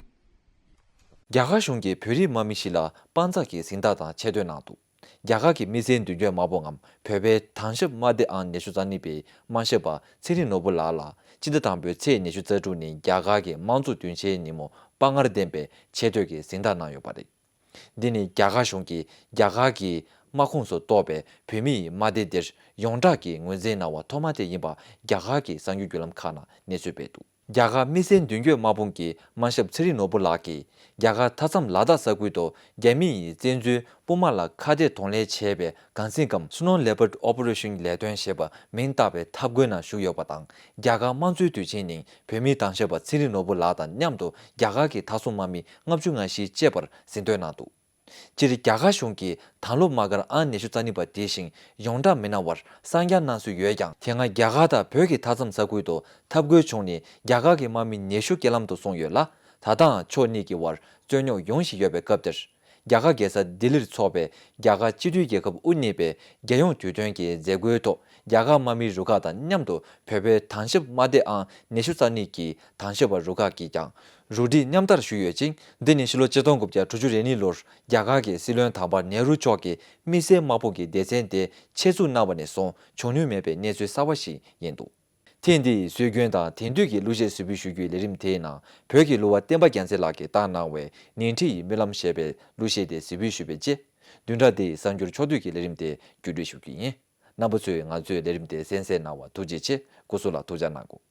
རྒྱ་གར་གཞུང་གིས་བོད་རིགས་དམག་མི་ཞིག་ལ་དཔའ་མཛངས་ཀྱི་གཟེངས་རྟགས་དང་ཆེ་བསྟོད་གནང་འདུག་རྒྱ་གར་གྱི་དམིགས་བསལ་མདུན་སྐྱོད་དམག་དཔུང་ངམ་བོད་པའི་དྭང་ཞབས་དམག་སྡེ་ཨང་ཉི་ཤུ་རྩ་གཉིས་པའི་དམག་ཞབས་པ་ཚེ་རིང་ནོར་བུ་ལགས་ལ་སྤྱི་ཟླ་དང་པོའི་ཚེས་ཉི་ཤུ་རྩ་དྲུག་ཉིན་རྒྱ་གར་གྱི་དམངས་གཙོ་བདུན་ཅུའི་ཉིན་མོ་དཔའ་ངར་ལྡན་པའི་ཆེ་བསྟོད་ཀྱི་གཟེངས་རྟགས་གནང་ཡོད་པ་རེད། འདི་ནི་རྒྱ་གར་གཞུང་གིས་རྒྱ་གར་གྱི་དམག་ཁོངས་སུ་གཏོགས་པའི་བོད་མི་ཡི་དམག་སྡེ་འདིར་ཡོངས་གྲགས་ཀྱིས་ངོས་འཛིན་གནང་བ་ཐོག་མ་དེ་ཡིན་པ་རྒྱ་གར་གྱི་གསར་འགྱུར་བརྒྱུད་ལམ་ཁག་ནང་གནས་ཚུལ་སྤེལ་འདུག་རྒྱ་གར་དམིགས་བསལ་མདུན་སྐྱོད་དམག་དཔུང་གི་དམག་ཞབས་ཚེ་རིང་ནོར་བུ་ལགས་ཀྱིས་རྒྱ་གར་མཐའ་མཚམས་ལ་དྭགས་ས་ཁུལ་དུ་རྒྱ་མི་ཡི་བཙན་འཛུལ་དཔུང་དམག་ལ་ཁ་གཏད་གདོང་ལེན་བྱས་པའི་གང་ཟིན་སྒམ་Snow Leopard Operation ལས་དོན་ཞེས་པ་མིང་བཏགས་པའི་འཐབ་རྒོལ་ནང་ཞུགས་ཡོད་པ་དང་། རྒྱ་གར་དམངས་གཙོའི་དུས་ཆེན་ཉིན་བོད་མིའི་དྭང་ཞབས་པ་ཚེ་རིང་ནོར་བུ་ལགས་དང་མཉམ་དུ་རྒྱ་གར་གྱི་མཐའ་སྲུང་དམག་མི་ལྔ་བཅུ་ང་བཞི་བཅས་པར་གཟེངས་བསྟོད་གནང་འདུག་སྤྱིར་རྒྱ་གར་གཞུང་གིས་དྭང་བློ་དམག་སྒར་ཨང་ཉི་ཤུ་རྩ་གཉིས་པ་དེ་བཞིན་ཡོངས་གྲགས་མི་གནང་བར་གསང་རྒྱ་གནང་སྲོལ་ཡོད་ཀྱང་། དེ་སྔ་རྒྱ་གར་དང་བོད་ཀྱི་མཐའ་མཚམས་ས་ཁུལ་དུ་འཐབ་རྒོལ་བྱུང་ནས་རྒྱ་གར་གྱི་དམག་མི་ཉི་ཤུ་རྐྱེན་ལམ་དུ་སོང་ཡོད་ལ། ད་ལྟའང་ཕྱོགས་གཉིས་ཀྱི་བར་རྩོད་རྙོག་ཡོང་བཞིན་ཡོད་པའི་སྐབས་དེར། རྒྱ་གར་རྒྱལ་ས་ལྡི་ལིར་འཚོགས་པའི་རྒྱ་གར་སྤྱི་མཐུན་རྒྱལ་ཁབ་དབུ་བརྙེས་པའི་རྒྱལ་ཡོངས་དུས་སྟོན་གྱི་མཛད་སྒོའི་ཐོག་རྒྱ་གར་དམག་མིའི་རུ་ཁག་དང་མཉམ་དུ་བོད་པའི་དྭང་ཞབས་དམག་སྡེ་ཨང་ཉི་ཤུ་རྩ་གཉིས་ཀྱི་དྭང་ཞབས་པ་རུ་ཁག་གིས་ཀྱང་རུ་སྒྲིག་མཉམ་དར་ཞུས་ཡོད་ཅིང་། འདི་ནི་ཕྱི་ལོ་ཆིག་སྟོང་དགུ་བརྒྱ་དྲུག་ཅུ་རེ་གཉིས་ལོར་རྒྱ་གར་གྱི་སྲིད་བློན་དམ་པ་ནེ་རུ་མཆོག་གིས་དམིགས་བསལ་དམག་དཔུང་གི་སྡེ་ཚན་དེ་ཆེད་འཛུགས་གནང་བ་ནས་བཟུང་བྱུང་མྱོང་མེད་པའི་གནས་ཚུལ་གསར་བ་ཞིག་ཡིན་འདུག། ཐེངས་འདིའི་སྲོལ་རྒྱུན་དང་དེང་དུས་ཀྱི་གླུ་གཞས་གཟིགས་འབུལ་ཞུ་རྒྱུའི་ལས་རིམ་དེའི་ནང་བོད་ཀྱི་གླུ་བ་བསྟན་པ་རྒྱལ་མཚན་ལགས་ཀྱིས་བཏང་གནང་བའི་ཉིང་ཁྲི་ཡི་རྨི་ལམ་ཞེས་པའི་གླུ་གཞས་དེ་གཟིགས་འབུལ་ཞུས་པའི་རྗེས། བདུན་ཕྲག་འདིའི་གསར་འགྱུར་ཕྱོགས་བསྡུས་ཀྱི་ལས་རིམ་དེ་བརྒྱུད་སྤྲོད་ཞུ་རྒྱུ་ཡིན། རྣམ་པ་ཚོས་ང་ཚོའི་ལས་རིམ་དེ་གསན་གཟིགས་གནང་བར་ཐུགས་རྗེ་ཆེ། སྐུ་གཟུགས་ལ་ཐུགས་ཅག་གནང་དགོས།